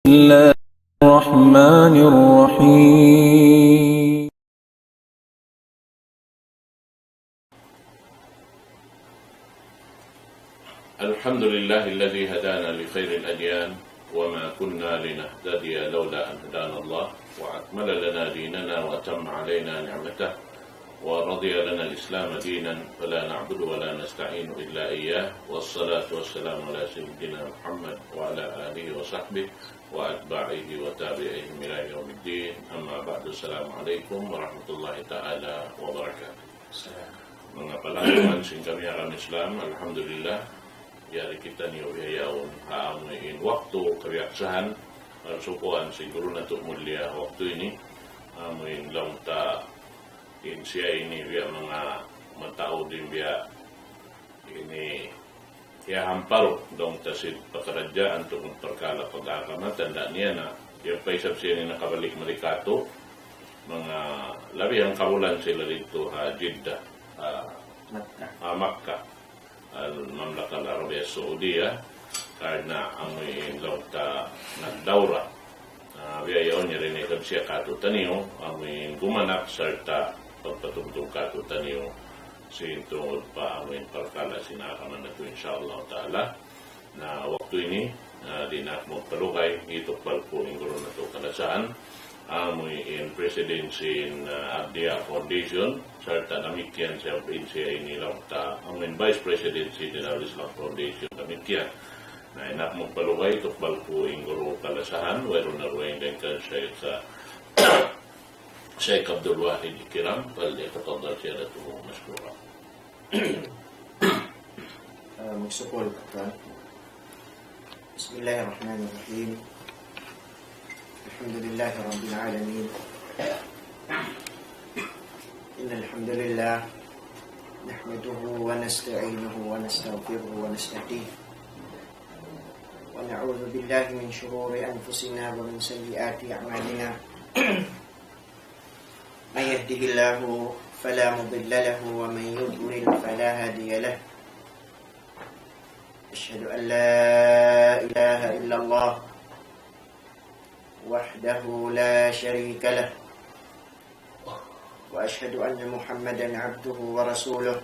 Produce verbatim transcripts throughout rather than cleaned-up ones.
الله الرحمن الرحيم. الحمد لله الذي هدانا لخير الأديان وما كنا لنهتدي لولا أن هدانا الله وأكمل لنا ديننا وأتم علينا نعمته ورضي لنا الإسلام دينا فلا نعبد ولا نستعين إلا إياه، والصلاة والسلام على سيدنا محمد وعلى آله وصحبه وأتباعه وتابعيهم إلى يوم الدين. أما بعد، السلام عليكم ورحمة الله تعالى وبركاته. Manga palanggungan sin kami ha agama Islam, alhamdulillah, yari kitaniyu bihaun ha amuin waktu kabiyaksahan, parsukuan sin guru natu' mulia waktu ini, amuin laung ta in siya ini biya' manga mataud in biya' ini, ya, hamparu' laung ta sin pakaradjaan tungud parkala' pag-agama, tanda' niya na, ya pa isab siya ini nakabalik mari katu', manga labi hangkabulan sila didtu ha Jeddah, ha, Makkah. Ha Makkah, Al-Mamlaka Al-Arabiya Saudiya, karna' amuin laung ta nagdawra. Ah, biya' yaun, yari na isab siya katu'taniyu, amuin gumanak sarta' pagpatumtum katu'taniyu sin tungud pa amuin parkala' sin agama natu', insya Allah ta'ala. Na waktu ini, ah, di' na aku magpalugay, hitukbal ku in guru natu' kalasahan, amuin president sin, ah, Abdiya Foundation, sarta' damikkiyan siya in siya ini laung ta, amuin vice president sin Darul Islam Foundation, damikkiyan. Na, di' na aku magpalugay, hitukbal ku in guru kalasahan, wayruun na dugaing dayn kan Sheikh, ah, Sheikh Abdul Wahid Kiram, فليتفضل سيادته مشكورا. Ah, magsukul, Tuan. بسم الله الرحمن الرحيم. الحمد لله رب العالمين. إن الحمد لله نحمده ونستعينه ونستغفره ونستهديه. ونعوذ بالله من شرور أنفسنا ومن سيئات أعمالنا. من يهده الله فلا مضل له ومن يضلل فلا هادي له. أشهد أن لا إله إلا الله وحده لا شريك له، وأشهد أن محمدا عبده ورسوله،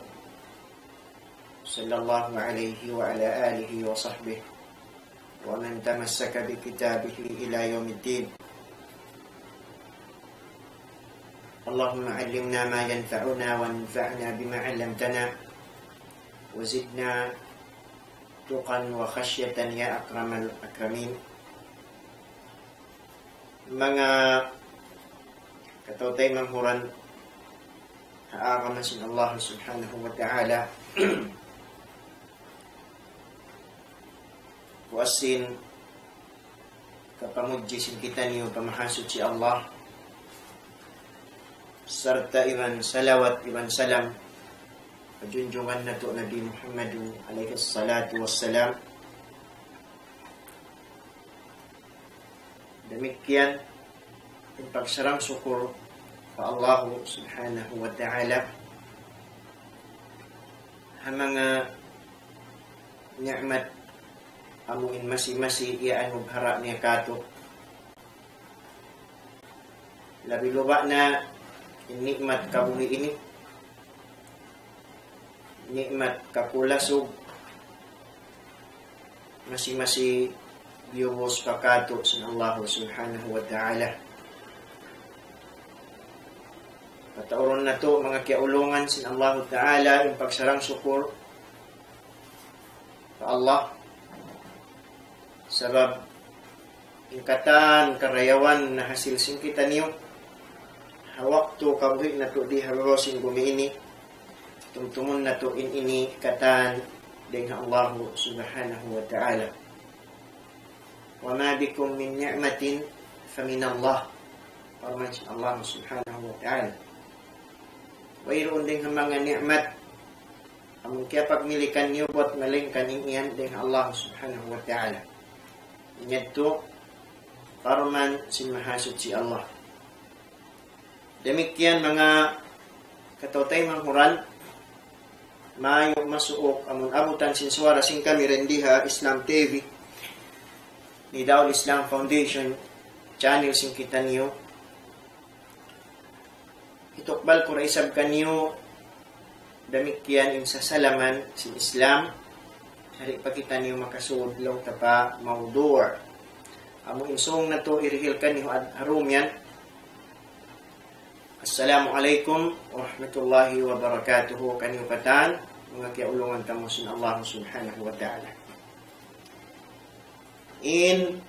صلى الله عليه وعلى آله وصحبه ومن تمسك بكتابه إلى يوم الدين. اللهم علمنا ما ينفعنا وانفعنا بما علمتنا وزدنا تقى وخشية يا أكرم الأكرمين. Manga kataw-taymanghuran ha agama sin Allah Subhanahu wa Ta'ala, puas sin kapamudji sin kitaniyu pa Mahasuchi Allah, sarta' iban salawat iban salam pa junjungan natu' Nabi Muhammadun alayhi salatu wassalam. Damikkiyan in pagsarang-sukul pa Allahu Subhanahu wa Ta'ala ha manga ni'mat amu in masi-masi iyanubhara' niya kātu'. Labi-labi na in ni'mat kabuhi' ini, ni'mat kakulasug, masi-masi biyubus pa kātu' sin Allahu Subhanahu wa Ta'ala. Pataurun natu' manga kiyaulungan sin Allahu Ta'ala in pagsarang-sukul pa Allah. Sabab in katan karayawan nahasil sin kitaniyu ha waktu kabuhi' natu' di ha babaw sin bumi ini, tumtumun natu' in ini katan dayn ha Allahu Subhanahu wa Ta'ala. وما بكم من نعمة فمن الله. Parman sin Allah Subhanahu wa Ta'ala. Wayruun dayn ha manga ni'mat amun kiyapagmilikan niyu buwat malaingkan in yan dayn ha Allah Subhanahu wa Ta'ala. In yadtu parman sin Mahasuchi Allah. Damikkiyan manga kataw-taymanghuran, mayu' masuuk amun abutan sin suwara sin kami dayn di ha Islam T V. Hidaul Islam Foundation channel sin kitaniyu. Hitukbal ku da isab kaniyu damikkiyan in sasalaman sin Islam. Di' pa kitaniyu makasud laung ta pa mawdu'. Amu in sung natu' hirihil kaniyu ad-, ha dum yan. Assalamu alaykum warahmatullahi wabarakatuh. Kaniyu katan, manga kiyaulungan ta mu sin Allah Subhanahu wa Ta'ala. In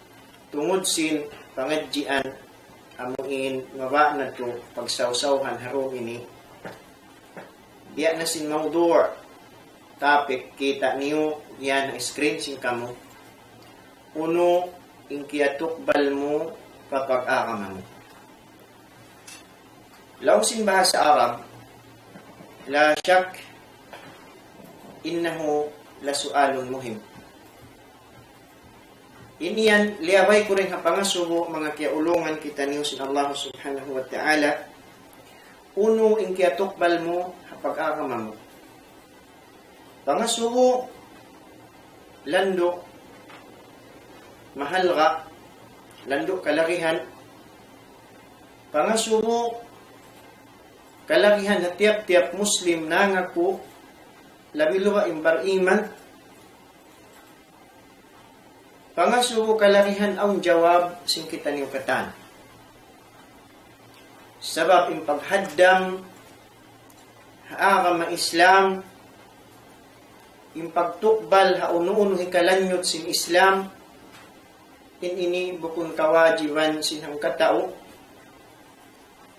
tungud sin pangadjian, amu in mabaya' natu' pagsawsawhan ha dum ini. Biya' na sin mawdu', topic, kita' niyu yan ha screen sin kamu. Unu in kiyatukbal mu pa pag-agama mu. Laung sin bahasa Arab, لا شك إنه لسؤال مهم. Ini yan, liyabay ku dayn ha pangasubu, manga kiyaulungan kitaniyu sin Allah Subhanahu wa Ta'ala, unu in kiyatukbal mu ha pag-agama mu. Pangasubu, landu', mahalga', landu' kalagihan. Pangasubu, kalagihan ha tiyap-tiyap Muslim nangaku, labi luba' in bariman. Pangasubu kalagihan awn jawab sin kitaniyu katan. Sabab in paghaddam ha agama Islam, in pagtukbal ha unu-unu hikalanyut sin Islam, in ini bukun kawajiban sin hangkatau,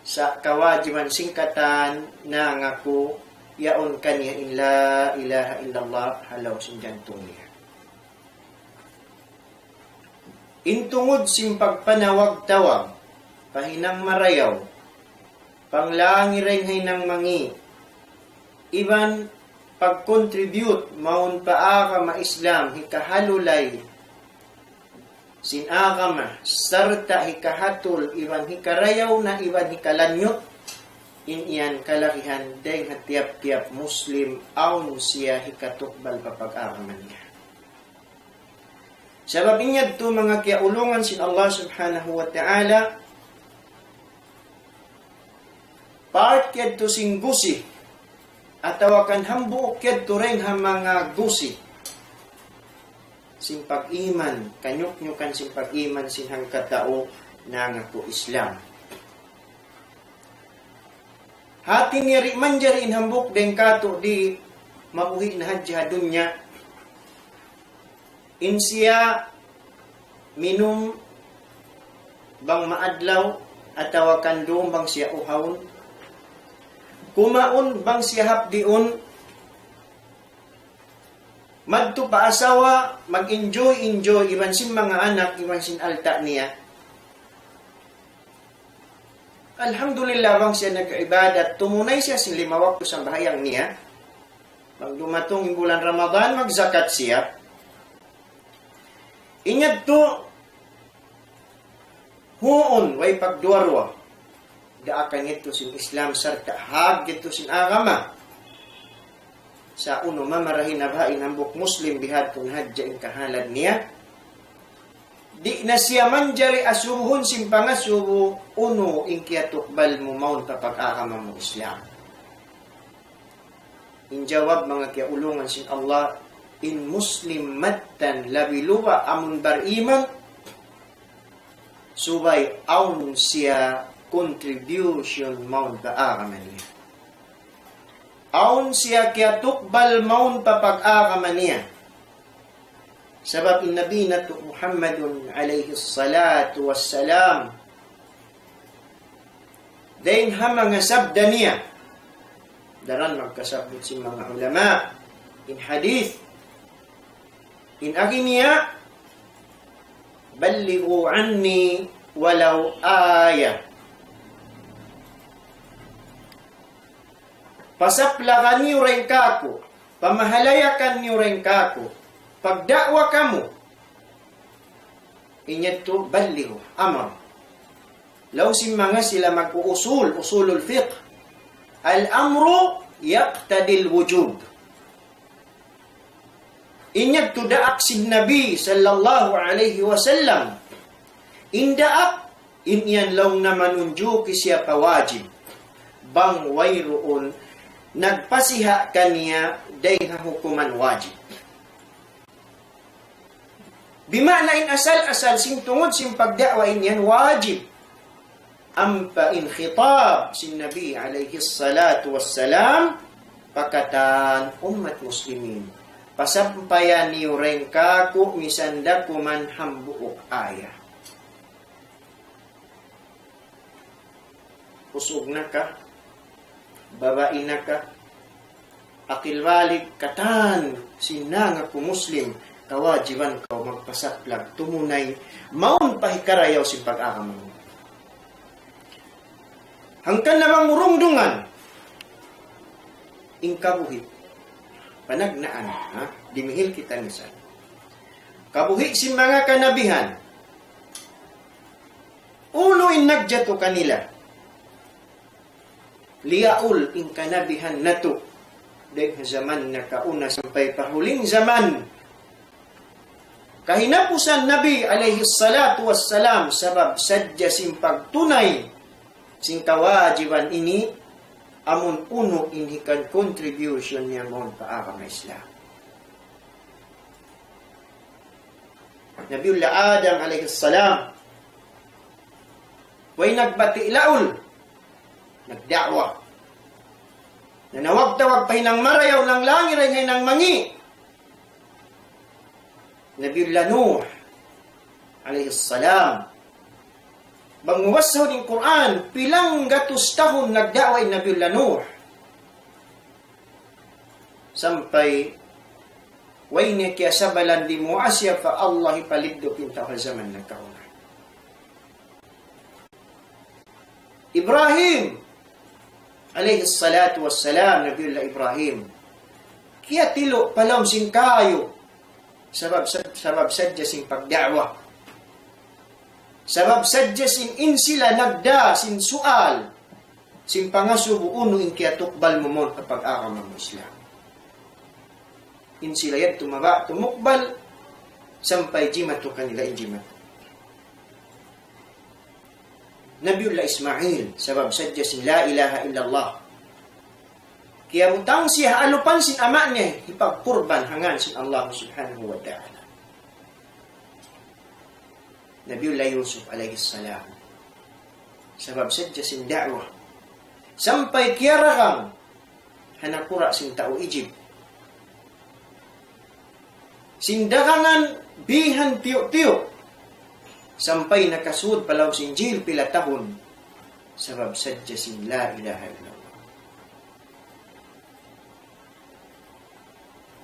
sa' kawajiban sin katan nangaku yaun kaniya in la ilaha illallah ha lawm sin jantung niya. In tungud sin pagpanawag-tawag pa hinang marayaw, panglangi dayn ha hinang mangi', iban pag-contribute mawn pa agama Islam, hikahalulay sin agama, sarta' hikahatul iban hikarayaw na iban hikalanyut, in yan kalagihan dayn ha tiyap-tiyap Muslim awn siya hikatukbal pa pag-agama niya. Sabab in yadtu manga kiyaulungan sin Allah Subhanahu wa Ta'ala, part yadtu sin gusi, atawa kan hambuuk yadtu dayn ha manga gusi sin pag-iman, kanyuknyukan sin pag-iman sin hangkatau nangaku Islam. Hati niya di' manjari in hambuuk dayn kātu' di' mabuhi' na hadja ha dunya. In siya minum bang maadlaw atawa kan dum bang siya uhawun. Kumaun bang siya hapdiun. Madtu pa asawa, mag-enjoy-enjoy, iban sin manga anak, iban sin alta' niya. Alhamdulillah, bang siya nag-ibadat, tumunay siya sin lima waktu sambahayang niya. Bang dumatung in bulan Ramadan, magzakat siya. In yadtu, huun, way pagduwa-ruwa. Daakan yadtu sin Islam, sarta' hag yadtu sin agama. Sa' unu, mamarahi na baha' in hambuuk Muslim bihadtu na hadja in kahalad niya. Di' na siya manjari asubuhun sin pangasubu, unu in kiyatukbal mu mawn pa pag-agama mu Islam. In jawab, manga kiyaulungan sin Allah, in Muslim mattan labi luba' amun bariman, subay awn siya contribution mawn pa agama niya. Awn siya kiyatukbal mawn pa pag-agama niya. Sabab in Nabi natu' Muhammadun alayhi salatu wassalam, dayn ha manga sabda niya, daran magkasabbut sin manga ulama, in hadith, in agi niya, بلغوا عني ولو آية. Pasaplaga niyu dayn kāku', pamahalayakan niyu dayn kāku', pagda'wa kamu. In yadtu ballighu, amar. Laung sin manga sila mag-uusul, usulul fiqh, الأمر يقتضي الوجوب. In yadtu daak sin Nabi sallallahu alayhi wasallam. In daak, in yan laung na manunjuki siya pa wajib. Bang wayruun nagpasiha' kaniya dayn ha hukuman wajib. Bima'na in asal-asal sin tungud sin pagda'wa in yan wajib. Ampa in khitab sin Nabi alayhi salatu wassalam, pa katan ummat muslimin. Pasampayan niyu dayn kāku' misan da kuman hambuuk aya. Usug na ka, babai na ka, akil balig, katan sin nangaku Muslim, kawajiban kaw magpasaplag, tumunay, mawn pa hikarayaw sin pag-agama mu. Hangkan na bang mu rungdungan in kabuhi', panagnaan, ha? Dimihil kita misan. Kabuhi' sin manga kanabihan, unu in nagjatu kanila? Liyaul in kanabihan natu'. Dayn ha jaman nakauna sampay pa huling jaman. Kahinapusan Nabi alayhi salatu wassalam, sabab sadja sin pagtunay sin kawajiban ini, amun unu in hikal contribution niya mawn pa agama Islam. Nabiullah Adam alayhi salam, way nagbati' laul, nagda'wa. Nanawag-tawag pa hinang marayaw, nanglangir ha hinang mangi'. Nabiullah Nuh alayhi salam. Bang mu basahun in Qur'an, pilang gatus tahun nagda'wa in Nabiullah Nuh. Sampay way niya kiyasabalan dimuwaa siya pa Allah hipaliddup in tau ha jaman nakauna. Ibrahim alayhi salatu wassalam, Nabiullah Ibrahim, kiyatilu' pa lawm sin kayu, sabab, sabab sadja sin pagda'wa. Sabab sadja sin in sila nagdā sin sual, sin pangasubu unu in kiyatukbal mu mawn pa pag-agama mu Islam. In sila yadtu mabaya' tumukbal, sampay jimatu kanila in jimatu. Nabiullah Ismail, sabab sadja sin la ilaha illallah. Kiyabutang siya ha alupan sin ama' niya, hipagkurban ha ngan sin Allah subhanahu wa ta'ala. Nabiullah Yusuf alayhi salam, sabab sadja sin da'wa. Sampay kiyaragang ha nakura' sin tau Egypt. Sin dagangan bihan tiyu'-tiyu'. Sampay nakasud pa lawm sin jil pila tahun. Sabab sadja sin la ilaha illallah.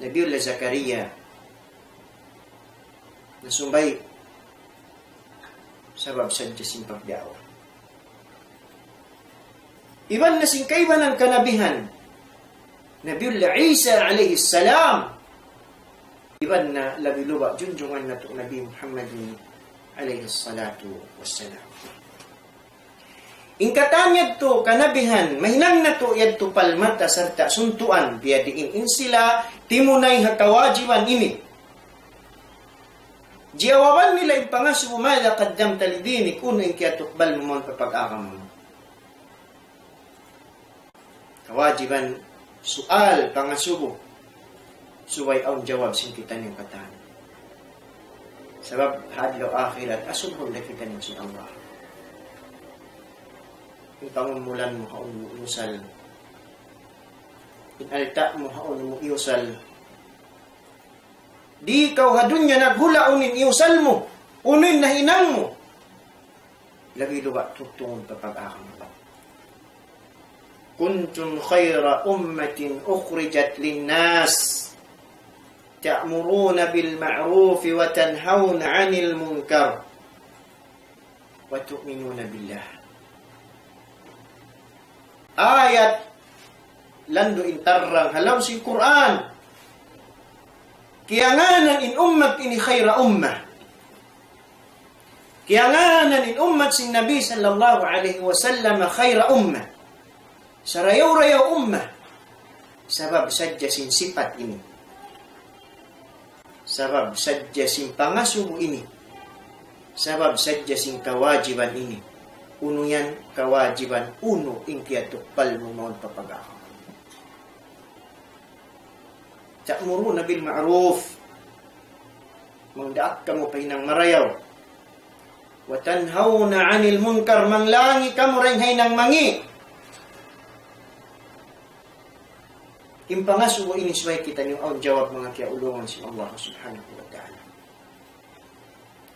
Nabiullah Zakaria, nasumbay' sabab sadja sin pagda'wa. Iban na sin kaibanan kanabihan, Nabiullah Isa alayhi salam, iban na labi-labi junjungan natu' Nabi Muhammadin alayhi salatu wassalam. In katan yadtu kanabihan, mahinang natu' yadtu palmata sarta' suntuan, biyadiin in sila timunay ha kawajiban ini. Jiyawaban nila in pangasubu, ماذا قدمت لدينك, unu in kiyatukbal mu mawn pa pag-agama mu. Kawajiban sual pangasubu. Subay awn jawab sin kitaniyu katan. Sabab ha adlaw akhirat, asubuhun da kitaniyu sin Allah. In pangumulan mu hawnu mu iyusal. In alta' mu hawnu mu iyusal. Di' kaw ha dunya naghula' unu in iyusal mu, unu in nahinang mu. Labi-labi tuud tungud pa pag-agama. كنتم خير أمة أخرجت للناس تأمرون بالمعروف وتنهون عن المنكر وتؤمنون بالله. Ayat landu' in tarrang ha lawm sin Qur'an. Kiyangānan in ummat ini khayra ummah. Kiyangānan in ummat sin Nabi sallallahu alayhi wasallam khayra ummah. Sarayaw-rayaw ummah. Sabab sadja sin sipat ini. Sabab sadja sin pangasubu ini. Sabab sadja sin kawajiban ini. Unu yan kawajiban unu in kiyatukbal mu mawn pa pag-agama. تأمرون بالمعروف. Mangdaak kamu pa hinang marayaw. وتنهون عن المنكر. Manglangi kamu dayn ha hinang mangi'. In pangasubu ini subay kitaniyu awn jawab manga kiyaulungan sin Allah Subhanahu wa Ta'ala.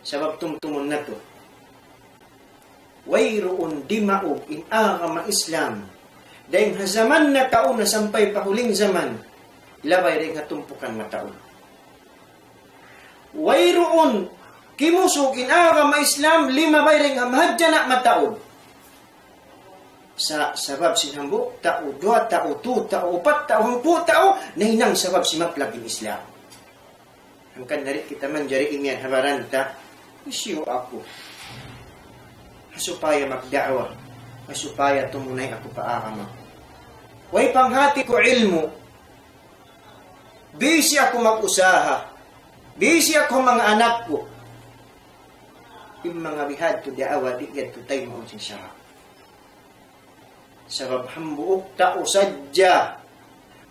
Sabab tumtumun natu'. Wayruun dimaug in agama Islam. Dayn ha jaman nakauna sampay pa huling jaman. Labay dayn ha tumpukan mataud. Wayruun kimusug in agama Islam limabay dayn ha mahadjana' mataud. Sa-, sabab sin hambuuk tau, duwa tau, tu tau, upat tau, hangpu' tau, nahinang sabab sin maplag in Islam. Hangkan na di' kita manjari imiyan ha baran ta, hisiyu aku? Ha supaya magda'wa, ha supaya tumunay aku pa agama. Way panghati ku ilmu', busy aku mag-usaha, busy aku ha manga anak ku. In manga bihadtu da'wa di' yadtu taymaun sin sara'. Sabab hambuuk tau sadja.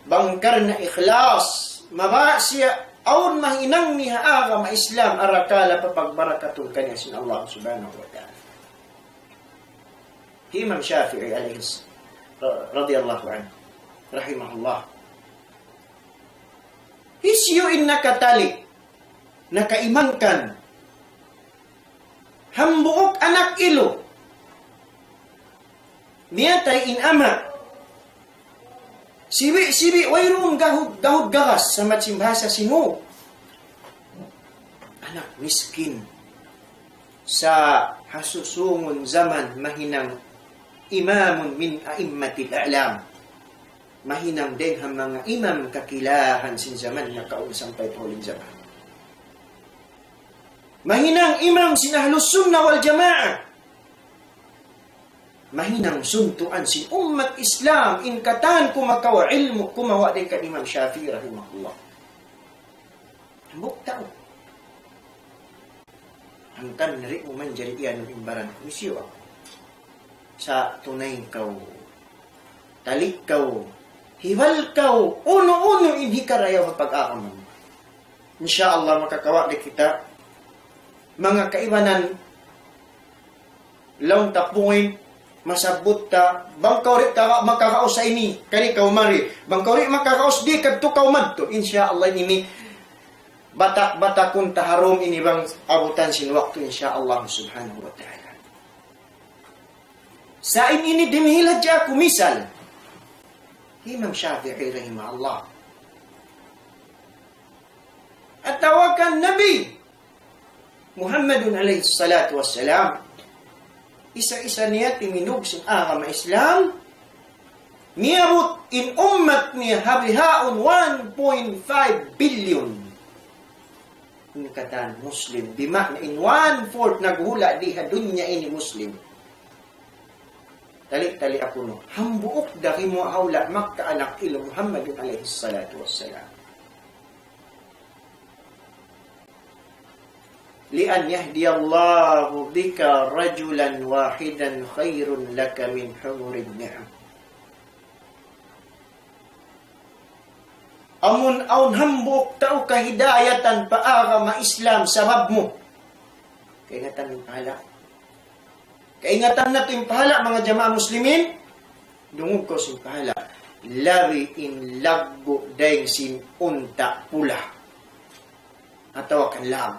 Bang karna' ikhlas. Mabaya' siya awn mahinang niya ha agama Islam arakala' papagbarakatun kaniya sin Allah Subhanahu wa Ta'ala. Hi Imam Shafi'i alayhi s-, ra-, radiyallahu anhu, rahimahullah. Hisiyu in nakatali', nakaimangkan, hambuuk anak ilu, miyatay in ama'. Sibi'-sibi' wayruun gahud, gahud gawas, sa' macam bahasa sinu. Anak miskin. Sa' ha susungun jaman mahinang imamun min a'immatil a'lam. Mahinang dayn ha manga imam kakilahan sin jaman nakauna sampay pa huling jaman. Mahinang imam sin Ahlus Sunnah wal Jamaah. Mahinang suntuan sin ummat Islam, in katan kumakawa' ilmu', kumawa' dayn kan Imam Shafi'i rahimahullah. Hambuuk tau. Hangkan na di' mu manjari iyanun in baran ku, hisiyu aku? Sa' tunay kaw, tali' kaw, hibal kaw, unu-unu in hikarayaw ha pag-agama mu. Insya Allah makakawa' da kita manga kaibanan laung ta point, masabbut ta, bang kaw di' ka makakaus sa ini, kari kaw mari. Bang kaw di' makakaus di, kadtu kaw madtu. Insya Allah ini batak-batakun ta ha dum ini bang abutan sin waktu, insya Allah subhanahu wa ta'ala. Sa' in ini dimihil hadja aku misal. Imam Shafi'i rahimahullah. Atawa kan Nabi Muhammadun alayhi salatu wassalam. Isa-isa niya timinug sin agama Islam. Miyabut in ummat niya ha bihaun one point five billion. In katan Muslim, bima'na in one-fourth naghula' di ha dunya ini Muslim. Tali-tali aku nu. Hambuuk da kimu hawla' Makkah anak ilu Muhammadun alayhi salatu wassalam. لأن يهدي الله بك رجلا واحدا خير لك من حمر النعم. Amun awn hambuuk tau kahidayatan pa agama Islam sabab mu. Kaingatan in pahala. Kaingatan natu' in pahala, manga jamaa muslimin. Dungug kaw sin pahala. Labi in laggu' dayn sin unta' pula. Atawa kan lag.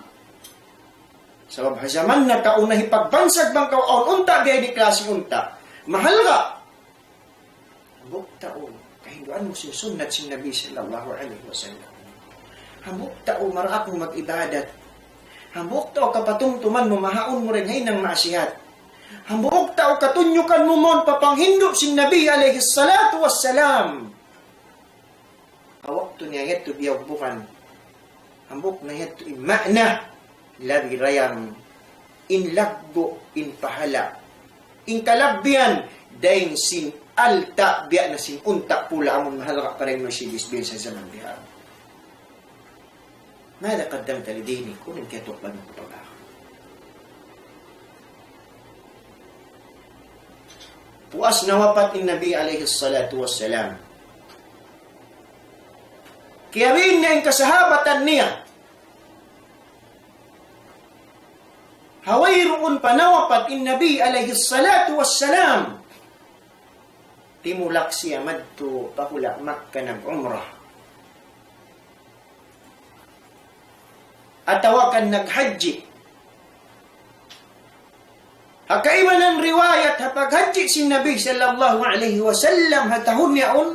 Sabab ha jaman nakauna hipagbansag bang kaw awn unta', biya' di klasi unta'. Mahalga'. Hambuuk tau, kahinduan mu sin sunnat sin Nabi sallallahu alayhi wasallam. Hambuuk tau, maraak mu mag-ibadat. Hambuuk tau, kapatumtuman mu, mahaun mu dayn ha hinang maksiat. Hambuuk tau, katunyukan mu mawn pa panghindu' sin Nabi alayhi salatu wassalam. Ha waktu niya yadtu biyugbukan. Hambuuk na yadtu in ma'na, labi dayang in laggu' in pahala'. In kalabbihan, dayn sin alta' biya' na sin unta' pula amun mahalga' pa dayn Mercedes Benz ha jaman bihaun. ماذا قدمت لدينك? Unu in kiyatukladan mu pa agama? Puas nawapat in Nabi alayhi salatu wassalam, kiyabin niya in kasahabatan niya. Ha wayruun pa nawapat in Nabi alayhi salatu wassalam, timulak siya madtu pa hula' Makkah nag-umrah. Atawa kan naghajji. Ha kaibanan riwayat, ha paghajji sin Nabi sallallahu alayhi wasallam ha tahun yaun,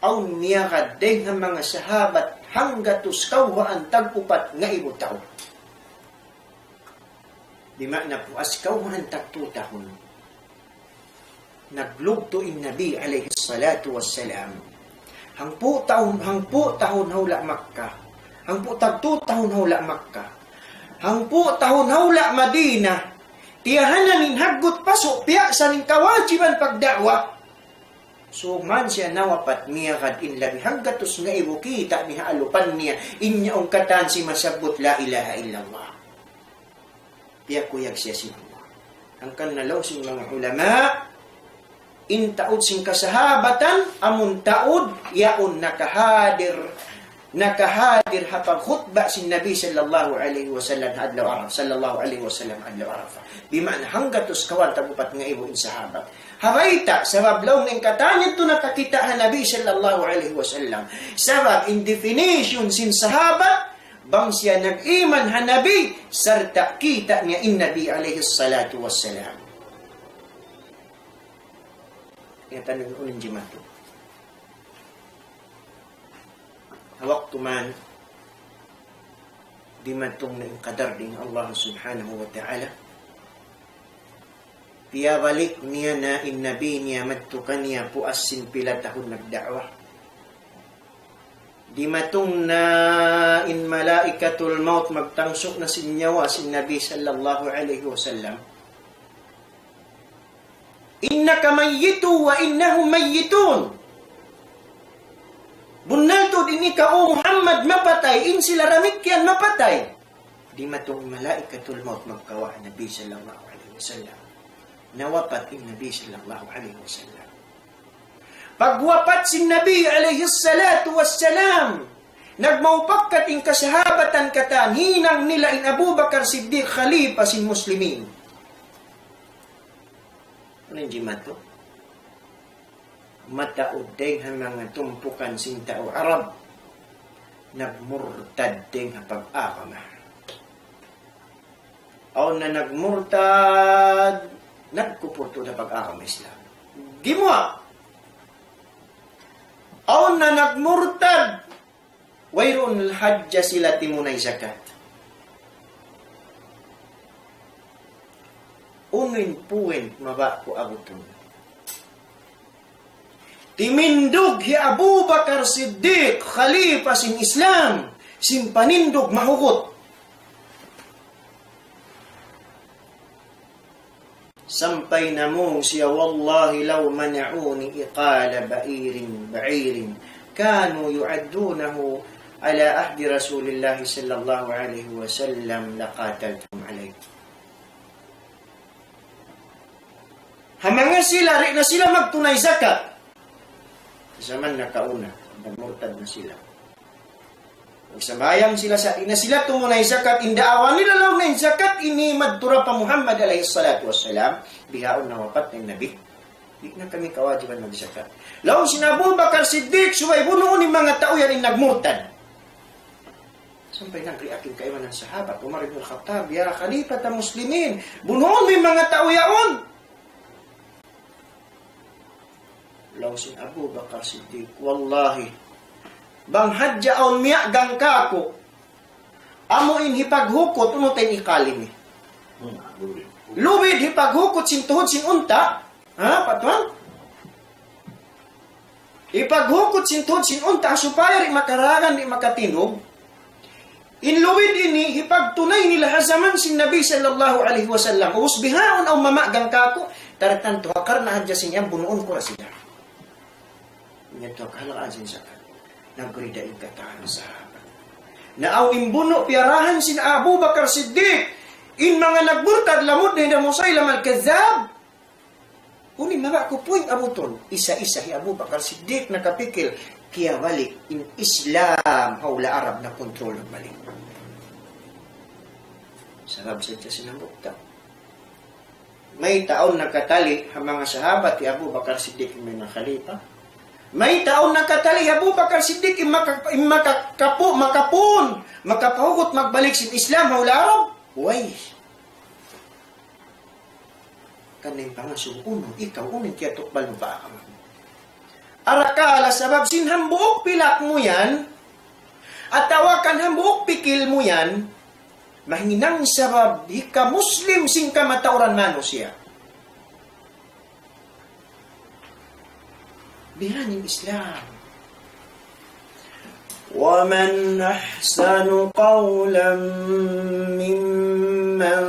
awn miyagad dayn ha manga sahabat hanggatus kawhaan tag-upat ngaibu tau. Di' maana puas kawhaan tagtu tahun. Naglugtu' in Nabi alayhi salatu wassalam. Hangpu' tahun, hangpu' tahun ha hula' Makkah. Hangpu' tagtu tahun ha hula' Makkah. Hangpu' tahun ha hula' Madinah. Tiyahanan in haggut pasu', piyaksa in kawajiban pagda'wa. So, man siya nawapat, miyagad in labi hanggatus ngaibu kita' niya ha alupan niya, in yaun katan simasabbut la ilaha illallah. Piyakuyag siya sin Allah. Hangkan na laung sin manga ulama, in taud sin kasahabatan, amun taud, yaun nakahadir, nakahadir ha pagkhutba sin Nabi sallallahu alayhi wasallam ha adlaw Arafah, sallallahu alayhi wasallam ha adlaw Arafah. Di' maana hanggatus kawhaan tag-upat ngaibu in sahabat. Ha bayta', sabab laung in katan yadtu nakakita' ha Nabi sallallahu alayhi wasallam. Sabab in definition sin sahabat, bang siya nag-iman ha Nabi, sarta' kita' niya in Nabi alayhi salatu wassalam. Ingatan niyu in jimatu. Ha waktu man, dimatung na in qadar dayn Allah subhanahu wa ta'ala. Piyabalik niya na in Nabi niya madtu kaniya puas sin pila tahun nagda'wa. Dimatung na in malaikatul maut magtangsu' na sin nyawa sin Nabi sallallahu alayhi wasallam. إنك ميت وإنهم ميتون. Bunnal tuud in ikaw, O Muhammad, mapatay, in sila damikkiyan mapatay. Dimatung malaikatul maut magkawa' Nabi sallallahu alayhi wasallam. Nawapat in Nabi sallallahu alayhi wasallam. Pagwapat sin Nabi alayhi salatu wassalam, nagmaupakkat in kasahabatan katan, hinang nila in Abu Bakar Siddiq khalifa sin Muslimin. Unu in jimatu? Mataud dayn ha manga tumpukan sin tau Arab, nagmurtad dayn ha pag-agama. Awn na nagmurtad, nagkupur tuud ha pag-agama Islam. Gimuwa'. Awn na nagmurtad, wayruun hadja sila timunay zakat. Unu in point mabaya' ku abutun? Timindug hi Abu Bakar Siddiq, khalifa sin Islam, sin panindug mahugut. Sampay namung siya, والله لو منعوني عقال بعير، بعير كانوا يعدونه على عهد رسول الله صلى الله عليه وسلم لقاتلتهم عليه. Ha manga sila, di' na sila magtunay zakat. Jaman nakauna, nagmurtad na sila. Nagsambahayang sila sa' di' na sila tumunay zakat, in daawa nila laung na in zakat ini madtu ra pa Muhammad alayhi salatu wassalam, bihaun nawapat na in Nabi. Di' na kami kawajiban magzakat. Laung sin Abu Bakar Siddiq, subay bunuun in manga tau yan in nagmurtad. Sampay nag-react in kaibanan sahabat, Umar ibn al-Khattab, يا خليفة المسلمين, bunuun mu in manga tau yaun. Laung sin Abu Bakar Siddiq, wallahi, bang hadja awn miyagang kāku', amu in hipaghukut, unu ta in ikal ini? Lubid hipaghukut sin tuhud sin unta'. Ha, patuan? Hipaghukut sin tuhud sin unta' supaya di' makaragan, di' makatindug. In lubid ini, hipagtunay nila ha jaman sin Nabi sallallahu alayhi wasallam. Ubus bihaun awn mamagang kāku', tartantu ha karna' hadja sin yan bunuun ku ra sila. Yadtu ha kahalan sin zakat. Nagrida in katan sahabat. Na awn in bunu' piyarahan sin Abu Bakar Siddiq, in manga nagmurtad lamud na hinda Musaylam al-Kadhdhab. Unu in mabaya' ku puy abutun, isa-isa hi Abu Bakar Siddiq nakapikil, kiyabalik in Islam ha hula' Arab na kontrol na balik. Sabab sadja sin hambuuk tau. Mayta' awn nakatali' ha manga sahabat hi Abu Bakar Siddiq in manga khalifa? Mayta' awn nakatali' hi Abu Bakar Siddiq in maka-, in makakapu-, makapun, makapahugut magbalik sin Islam ha hula' Arab? Way. Kan in pangasubu unu, ikaw unu in kiyatukbal mu pa agama. Arakala' sabab sin hambuuk pilak mu yan, atawa kan hambuuk pikil mu yan, mahinang sabab hika Muslim sin kamatauran manusiya'. Bihan in Islam. ومن أحسن قولا ممن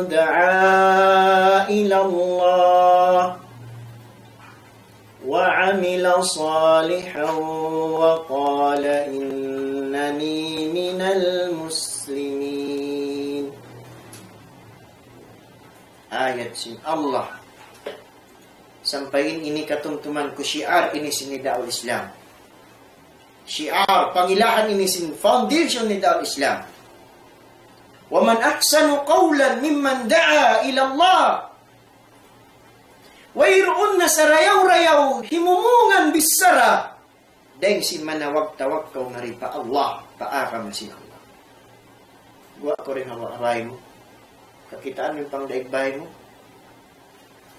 دعا إلى الله وعمل صالحا وقال إنني من المسلمين. Ayat sin Allah. Sampay in ini katumtuman ku shi'ar ini sin Nidaul Islam. Shi'ar, pangilahan ini sin foundation Nidaul Islam. ومن أحسن قولا ممن دعا إلى الله. Wayruun na sarayaw-rayaw himumungan bichara dayn sin manawag-tawag kaw mari pa Allah, pa agama sin Allah. Guwa' kaw dayn ha bay mu. Kakitaan mu in pangdaig bay mu.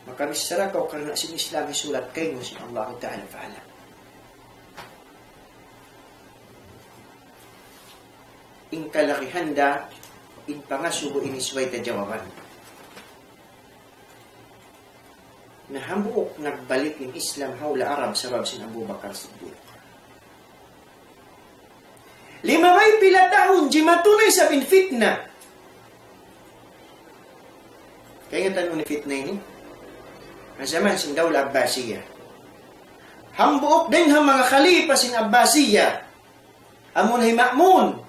Makabichara kaw karna' sin Islam hisulat kaymu sin Allahu Ta'ala fa'ala. In kalagihan da, in pangasubu ini subay ta jawaban. Na hambuuk nagbalik in Islam ha hula' Arab sabab sin Abu Bakar Siddiq. Limabay pila tahun, jimatu na isab in fitna. Kaingatan niyu in fitna ini? Ha jaman sin Dawla Abbasiyya. Hambuuk dayn ha manga khalifa sin Abbasiyya. Amu na hi Ma'mun.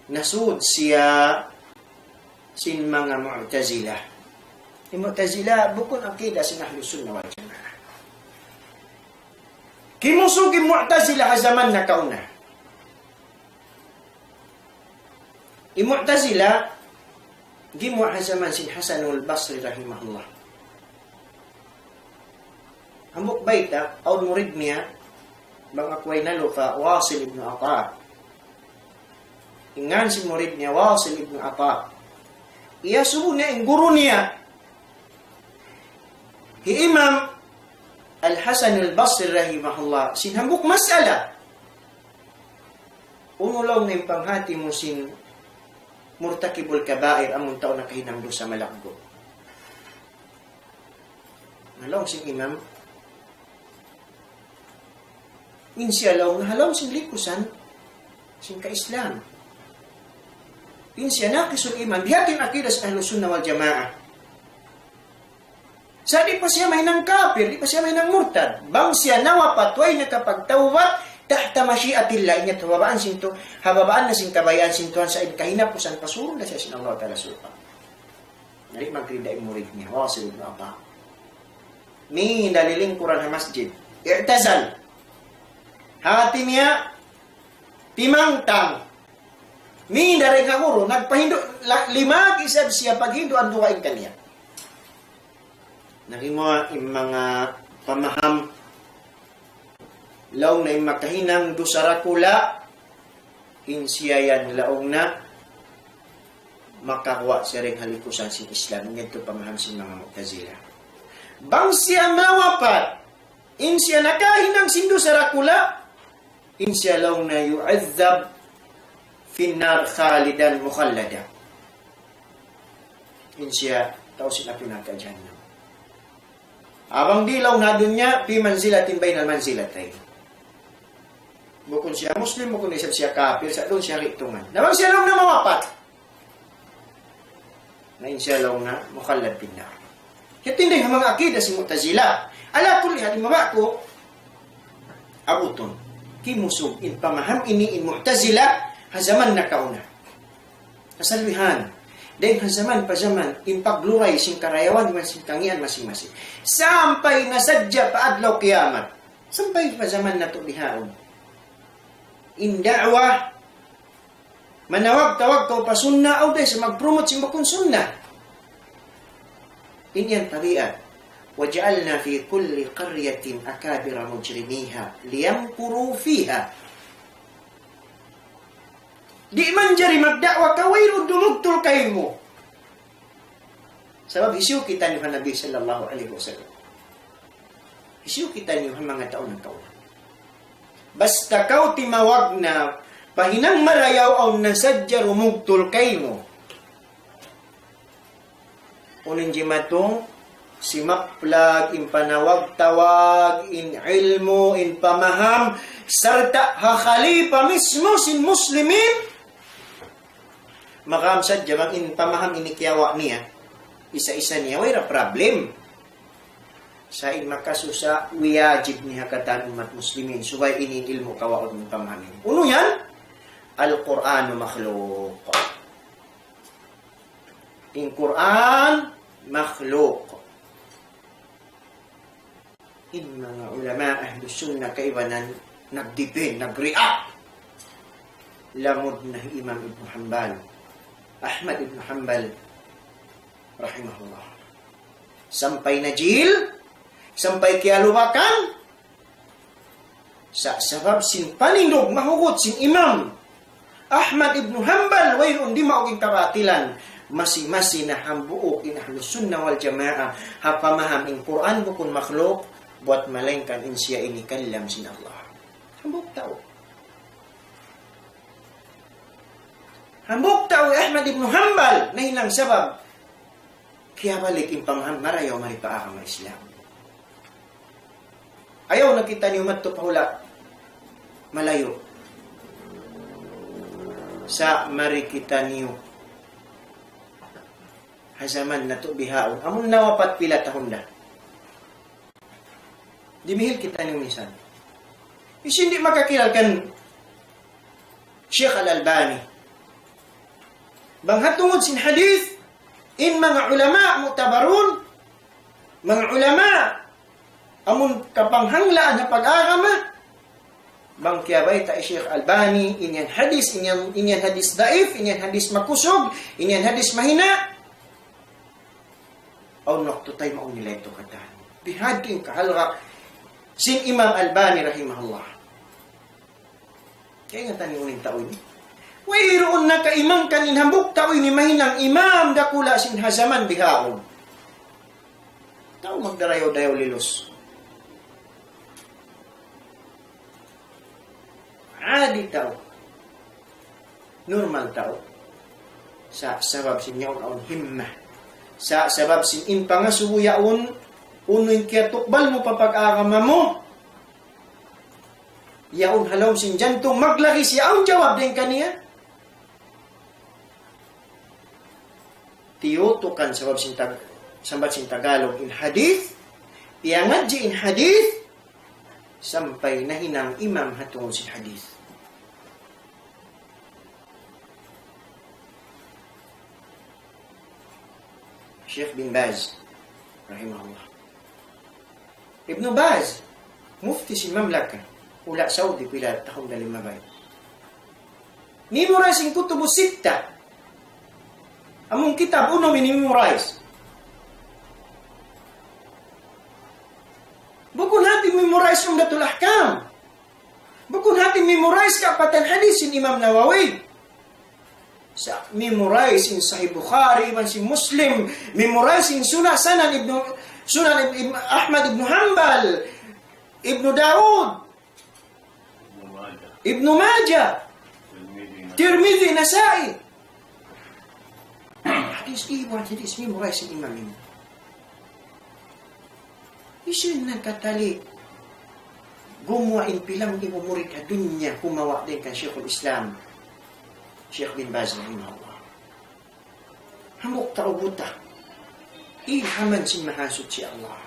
Nasud siya sin manga Mu'tazila. In Mu'tazila bukun akida sin Ahlus Sunnah wal Jamaah. Kimusug in Mu'tazila ha jaman nakauna. In Mu'tazila, gimuwa' ha jaman sin Hasanul Basri rahimahullah. Hambuuk bayta', awn murid niya, bang aku way nalupa, Wasil ibn Ata. In ngan sin murid niya, Wasil ibn Ata. Iyasubu niya in guru niya, hi Imam Al-Hasan Al-Basri rahimahullah, sin hambuuk mas'ala. Unu laung niya in panghati mu sin murtakibul kabair, amun tau nakahinang dusa malaggu'? Na laung sin imam, in siya laung niya ha lawm sin likusan sin ka-Islam. In siya naqisul iman, biya' ha yan in akida sin Ahlus Sunnah wal Jamaah. Sa' di' pa siya mahinang kapir, di' pa siya mahinang murtad. Bang siya nawapat, way nakapagtawbat, tahta mashi'atillah, ingat ha babaan sin Tu-, ha babaan na sin kabayaan sin Tuhan, sa' in kahinapusan pasurun na siya sin Allah Ta'ala surga'. Di' magridda in murid niya, Wasil ibn Ata. Minda lilingkuran ha masjid. I'tazal. Hati niya, timangtang. Minda dayn ha guru, nagpahindu', la-, limagi isab siya paghinduan dugaing kaniya. Nagimuwa' in manga pamaham, laung niya in makahinang dusa dakula', in siya yan laung niya makaguwa' siya dayn ha likusan sin Islam. In yadtu pamaham sin manga Mu'tazila. Bang siya mawapat, in siya nakahinang sin dusa dakula', in siya laung niya يعذب في النار خالدا مخلدا. In siya tau sin api narka' jahannam. Bang di' laung niya ha dunya, في منزلة بين المنزلتين. Bukun siya Muslim, bukun isab siya kapir, sa' duun siya hitungan. Na bang siya laung niya mawapat, na in siya laung niya مخلد في النار. Hati niya in manga akida sin Mu'tazila. Ala kulli hal, in mabaya' ku, abutun. Kimusug in pamaham ini in Mu'tazila ha jaman nakauna. Kasalwihan. Dayn ha jaman pa jaman, in pagluray sin karayawan, sin kangīan masing-masing. Sampay na sadja pa adlaw kiyamat. Sampay pa jaman natu' bihaun. In da'wa, manawag-tawag kaw pa sunna, aw da isab mag-promote sin bukun sunna. In yan tabiat. وجعلنا في كل قرية أكابر مجرميها ليمكروا فيها. Di' manjari magda'wa kaw wayruun dumugtul kaymu. Sabab hisiyu kitaniyu ha Nabi sallallahu alayhi wasallam? Hisiyu kitaniyu ha manga tau nakauna? Basta kaw timawag na, pa hinang marayaw awn na sadja dumugtul kaymu. Unu in jimatung, simaplag in panawag-tawag, in ilmu', in pamaham, sarta' ha khalifa mismu sin muslimin. Makaam sadja bang in pamaham ini kiyawa' niya, isa-isa niya, wayra problem. Sa' in makasusa, wiyajib niya katan ummat muslimin, subay ini ilmu' kawaun in pamaham ini. Unu yan? Al-Qur'anu makhluq. In Qur'an makhluq. In manga ulama Ahlus Sunnah kaibanan nag-defend, nag-react. Lamud na hi Imam Ibn Hanbal, Ahmad Ibn Hanbal, rahimahullah. Sampay na jil, sampay kiyalubakan, sa' sabab sin panindug mahugut sin Imam Ahmad ibn Hanbal, wayruun dimaug in kabatilan. Masi-masi na hambuuk in Ahlus Sunnah wal Jamaah ha pamaham in Qur'an bukun makhluk, buwat malaingkan in siya ini kalam sin Allah. Hambuuk tau. Hambuuk tau Ahmad ibn Hanbal, nahinang sabab kiyabalik in pamaham marayaw mari pa agama Islam. Ayaw na kitaniyu madtu pa hula' malayu'. Sa' mari kitaniyu ha jaman natu' bihaun. Amun nawapat pila tahun da. Dimihil kitaniyu minsan. Hisiyu in di' makakilal kan Sheikh Al-Albani? Bang ha tungud sin hadith, in manga ulama mu'tabarun, manga ulama amun kapanghanglaan ha pag-agama, bang kiyabayta' hi Sheikh Albani, in yan hadith, in yan, in yan hadith daif, in yan hadith makusug, in yan hadith mahina'. Awn waktu tay mawn nila yadtu katan. Bihadtu in kahalga' sin Imam Albani rahimahullah. Kaingatan niyu in tau ini. Wayruun nakaimang kan in hambuuk tau ini mahinang imam dakula' sin ha jaman bihaun. Tau magdarayaw-dayaw lilus. Adi tau. Normal tau. Sa' sabab sin yaun awn himma. Sa' sabab sin in pangasubu yaun, unu in kiyatukbal mu pa pag-agama mu. Yaun ha lawm sin jantung, maglagi siya awn jawab dayn kaniya. Tiyutukan sabab sin Tag-, sambat sin Tagalog in hadith, piyangadji' in hadith, sampay nahinang imam ha tungud sin hadith. Sheikh bin Baz, rahimahullah. Ibn Baz, mufti sin mamlaka, hula' Saudi pila tahun da limabay. Memorize in Kutubu Sitta. Amun kitab unum ini memorize. Bukun hati memorize Umdatul Ahkam. Bukun hati memorize kapatan hadith sin Imam Nawawi. Sa' memorize in Sahih Bukhari, iban sin Muslim, memorize in Sunan, Sunan Ibnu, Sunan Ibn Ahmad ibn Hanbal, Ibnu Dawud, Ibnu Majah, Tirmidhi, Nasa'i. Hadith, iban hadith, memorize in imam ini. Hisiyu in nagkatali gumuwa' in pilang ibu murid ha dunya kumawa' dayn kan Shaykhul Islam, Shaykh bin Baz rahimahullah. Hambuuk tau buta. Ilhaman sin Mahasuchi Allah.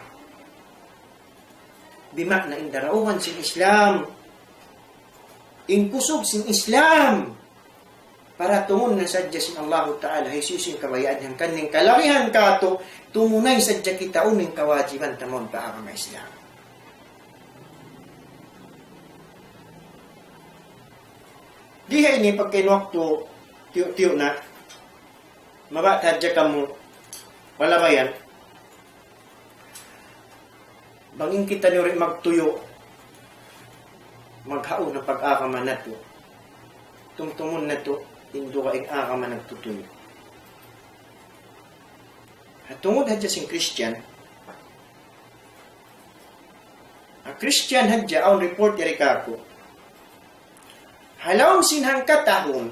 Bima'na in darauhan sin Islam, in kusug sin Islam, para tungun na sadja sin Allahu Ta'ala, hisiyu-siyu in kabayaan niya, hangkan in kalagihan katu', tumunay sadja kita unu in kawajiban ta mawn pa agama Islam. Di ha ini pagka in waktu tiyu'-tiyu' na, mabaya' hadja kamu palabayan. Bang in kitaniyu di' magtuyu', maghaun ha pag-agama natu'. Tumtumun natu', in dugaing agama nagtutuyu'. Ha tungud hadja sin Christian, ha Christian hadja awn report yari kāku'. Ha lawm sin hangkatahun,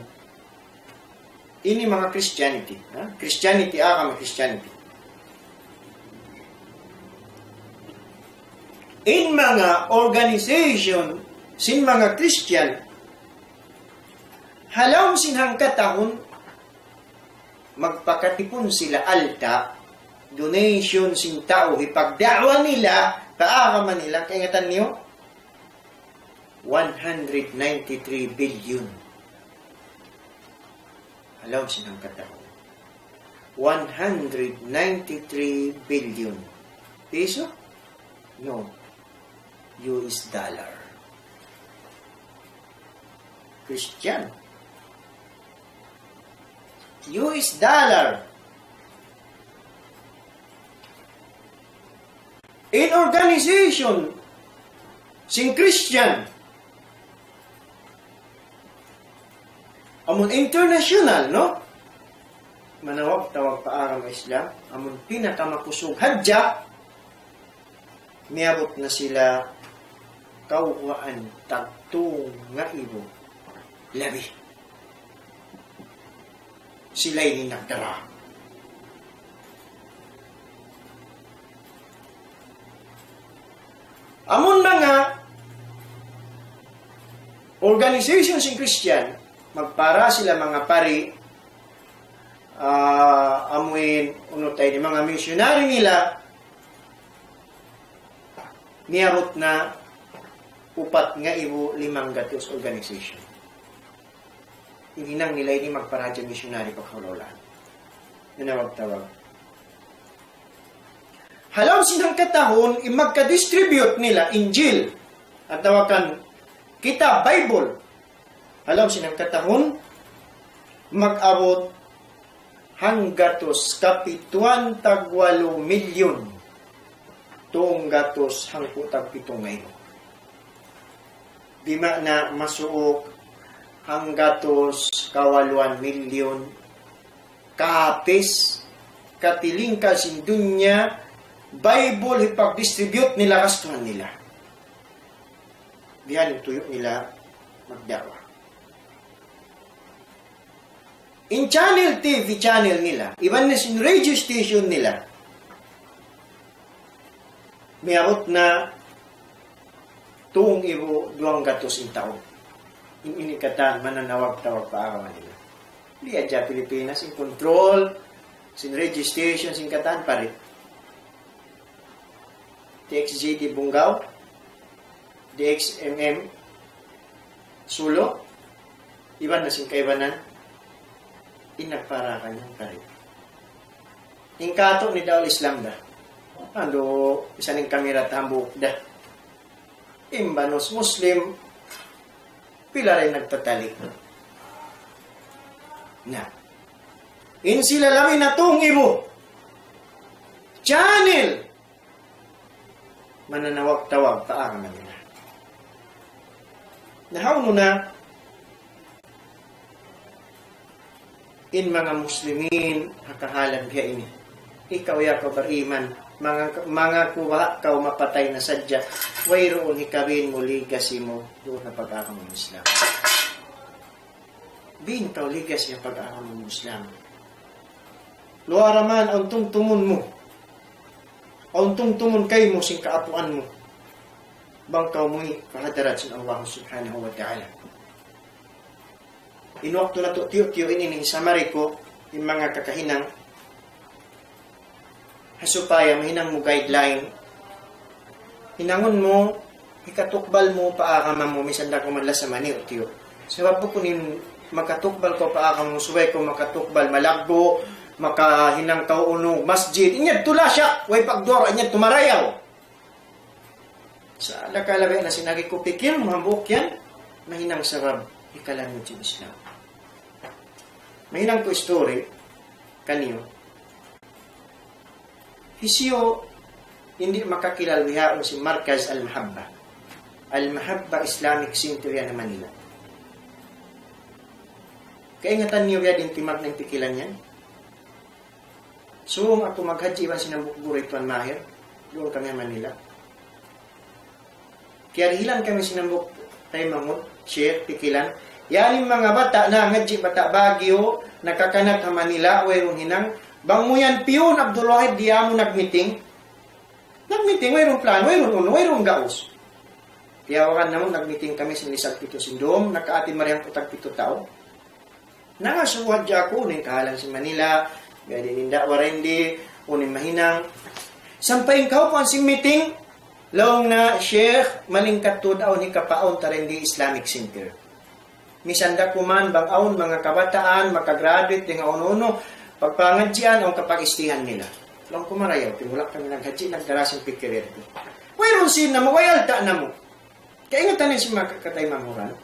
ini manga Christianity, ha? Christianity, agama Christianity. In manga organization sin manga Christian, ha lawm sin hangkatahun, magpakatipun sila alta', donation sin tau, hipagda'wa nila, pa agama nila, kaingatan niyu? One hundred ninety-three billion. Ha lawm sin hangkatahun. One hundred ninety-three billion. Piso? No. U S dollar. Christian. U S dollar. In organization sin Christian, amun international, no? Manawag-tawag pa agama Islam, amun pinakamakusug hadja, miyabut na sila kawhaan tag tū ngaibu labi. Sila ini nagdara. Amun manga organization sin Christian, magpara sila manga pari, ah, amuin, unu ta ini, manga missionary nila, miyabut na upat ngaibu limang gatus organization. In hinang nila ini magpara hadja missionary pa kahula'-hulaan. Nanawag-tawag. Ha lawm sin hangkatahun, in magka-distribute nila Injil, atawa kan kitab Bible. Ha lawm sin hangkatahun, mag-abut hanggatus kapituan tag walu milyon, tū gatus hangpu' tag pitu ngaibu. Di' maana masuuk hanggatus kawaluan milyon kapis, katilingkal sin dunya, Bible hipag-distribute nila, gastuhan nila. Bihan in tuyu' nila magda'wa. In channel, T V channel nila, iban na sin radio station nila, miyabut na tū ngaibu duwang gatus in tau. In ini katan mananawag-tawag pa agama nila. Di' hadja Pilipinas, in control sin radio station sin katan pari. D X J D Bungaw, D X M M Sulu, iban na sin kaibanan, in nagpara kaniyu pari. In katu' ini da'wa Islam da. Andu', misan in kamera ta hambuuk da. In banus Muslim, pila da in nagtatali'. Na. In sila labi na tū ngaibu channel, mananawag-tawag pa agama nila. Na hawnu na in manga Muslimin ha kahalan biya' ini. Ikaw ya kaw bariman, manga, manga kuha kaw mapatay na sadja, wayruun hikabin mu legacy mu duun ha pag-agama Islam. Bin kaw legacy ha pag-agama Islam. Luwaraman awn tumtumun mu. Awn tumtumun kaymu sin kaapuan mu. Bang kaw muwi' pa hadarat sin Allah Subhanahu wa Ta'ala. In waktu natu' tiyu'-tiyu' ini, in summary ku, in manga kakahinang, ha supaya mahinang mu guideline. Hinangun mu Hikatukbal mu pa agama mu, misan da kuman lasa maniyu-tiyu. Sabab bukun in makatukbal kaw pa agama mu, subay kaw makatukbal malaggu', makahinang kaw unu, masjid. In yadtu la siya, way pagduwa, in yadtu marayaw. Sa' lakalabi na sin agi ku pikil, hambuuk yan, mahinang sabab hikalandu' sin Islam. Mahinang ku story, kaniyu. Hisiyu in di' makakilala bihaun sin Markaz Al-Mahabba. Al-Mahabba Islamic Center yan ha Manila. Kaingatan niyu biya' diin timagna' in pikilan yan? Subay aku maghajji iban sin hambuuk guru hi Tuan Mahir. Duun kami ha Manila. Kiyarihilan kami sin hambuuk taymanghud, Sheikh, pikilan. Yan in manga bata' nangadji', bata' Baguio, nakakanat ha Manila, wayruun hinang. Bang mu yan piyun Abdul Wahid, di' amu nag-meeting. Nag-meeting, wayruun plano, wayruun unu, wayruun gaus. Tiyawagan namu', nag-meeting kami sin lisag pitu sin dum, nakaati mari hangpu' tag pitu tau. Nangasubu hadja aku, unu in kahalan sin Manila, biya' diin in da'wa dayn di, unu in mahinang. Sampay in kaupuan sin meeting, laung na, "Sheikh, malingkat tuud awn hikapaawn ta dayn di Islamic Center. Misan da kuman bang awn manga kabataan, makagraduate dayn ha unu-unu, pagpangadjian, awn kapag-istihan nila." Laung ku marayaw, timulak kami naghadji', nagdara sin pikil yadtu. Wayruun sin namu', way alta' namu'. Kaingatan niyu sin manga kataymanghuran.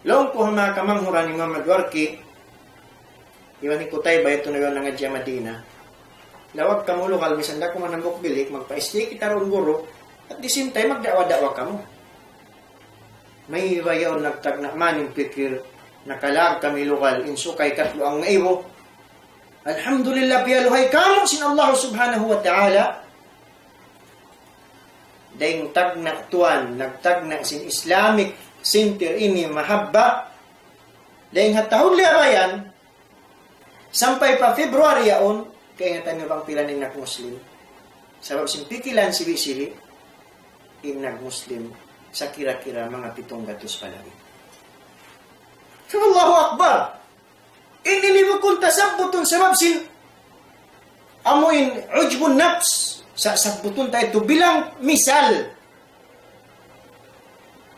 Laung ku ha manga kamanghuran hi Muhammad Warki, iban hi Kutayba, yadtu na yan nangadji' ha Madina. Lawag kamu lugal, misan da kuman hambuuk bilik, magpa-stay kita duun guru, at the same time, magda'wa-da'wa kamu. Mayta' yaun nagtagna' man in pikil, nakalag kami lugal, in sukay katlu' ngaibu. Alhamdulillah, piyaluhay kamu sin Allah Subhanahu wa Ta'ala. Dayng tagna' tuwan, nagtagna' sin Islamic Center ini, Mahabba. Dayng ha tahun liyabayan, sampay pa February yaun, kaingatan niyu bang pila in nag-Muslim? Sabab sin pikilan sibi'-sibi', in nag-Muslim, sa kira-kira manga pitung gatus pa labi. So, Allahu Akbar! In ini bukun tasabbutun sabab sin amu in ujbun nafs. Sa' sabbutun ta yadtu bilang misal.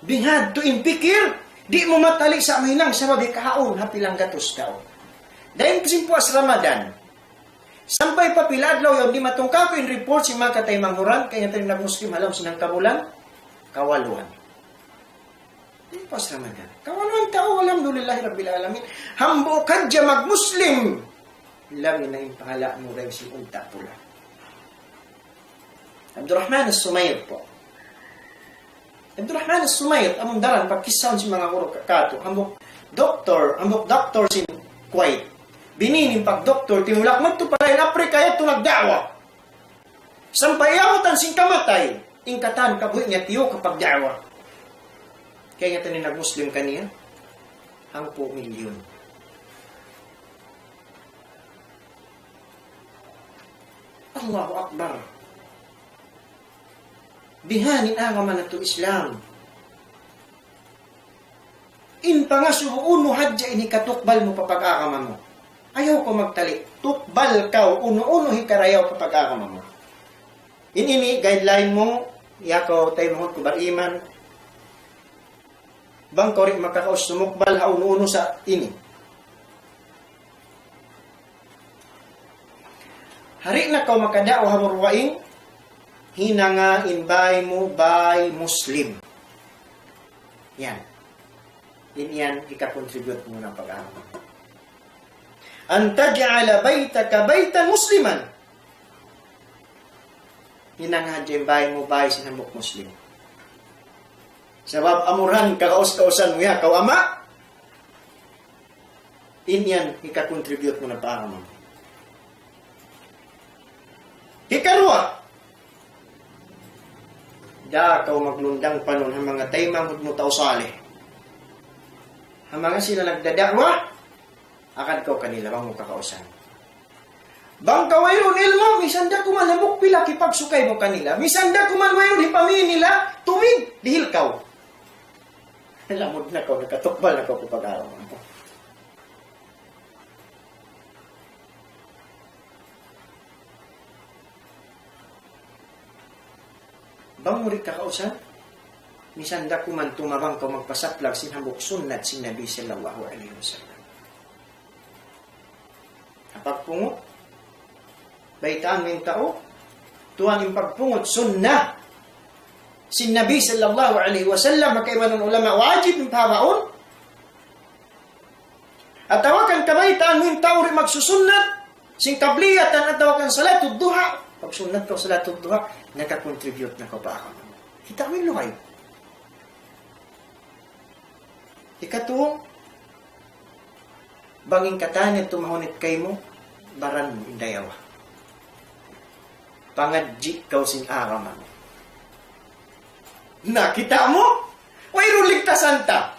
Bihadtu in pikil, di' mu matali' sa' mahinang sabab hikahaun ha pilang gatus tau. Dayn sin puas Ramadan. Sampay pa pila adlaw yaun dimatung kāku' in report sin manga kataymanghuran, kaingatan niyu nag-Muslim ha lawm sin hangkabulan, kawaluan. Di' pa sa Ramadan. Kawaluan tau, alhamdulillahi rabbil alamin. Hambuuk hadja mag-Muslim. Labi na in pahala' mu dayn sin unta' pula. Abdurrahman As-Sumayr pu. Abdurrahman As-Sumayr, amun daran pagkissahun sin manga guru ka-, katu'. Hambuuk doktor, hambuuk doktor sin Kuwait. Bini in pagdoktor, timulak madtu pa dayn Africa, yadtu nagda'wa. Sampay abutan sin kamatay, in katan kabuhi' niya tiyuk ha pagda'wa. Kaingatan niyu nag-Muslim kaniya, hangpu' milyun. Allahu Akbar. Bihan in agama natu' Islam. In pangasubu unu hadja in hikatukbal mu pa pag-agama mu. Ayaw kaw magtali. Tukbal kaw unu-unu hikarayaw pa pag-agama mu. In ini guideline mu, ya kaw taymanghud ku bariman. Bang kaw di' makakaus sumukbal ha unu-unu sa ini. Di' na kaw makada'wa ha dugaing, hinanga in bāy mu, bāy Muslim. Yan. In yan, hika-contribute mu na pag-agama. أن تجعل بيتك بيتا مسلما. Hinanga hadja in bāy mu, bāy sin hambuuk Muslim. Sabab amura in kakaus-kausan mu ya, kaw ama', in yan, hika-contribute mu na pa agama mu. Hikaruwa, di' kaw maglundang panun ha manga taymanghud mu tau salih. Ha manga sila nagdada'wa, agad kaw kanila, bang mu kakausan. Bang kaw wayruun ilmu', misan da kuman hambuuk pila kipagsukay mu kanila. Misan da kuman wayruun hipamī nila tubig, dihil kaw. Lamud na kaw, nakatukbal na kaw pa pag-agama mu. Bang mu di' kakausan, misan da kuman tumabang kaw magpasaplag sin hambuuk sunnat sin Nabi sallallahu alayhi wasallam. Ha pagpungut, baytaan mu in tau, tuwan in pagpungut sunnat sin Nabi sallallahu alayhi wasallam, ha kaibanan ulama wajib in pahabaun. Atawa kan kabaytaan mu in tau di' magsusunnat sin kabliyatan atawa kan salatul duha. Pagsunnat kaw salatul duha, naka-contribute na kaw pa agama. Kita' mu in luhay. Ikatu, bang in katan yadtu mahunit kaymu, baran mu in dayawa. Pangadji' kaw sin agama mu. Na, kita' mu? Wayruun ligtasan ta.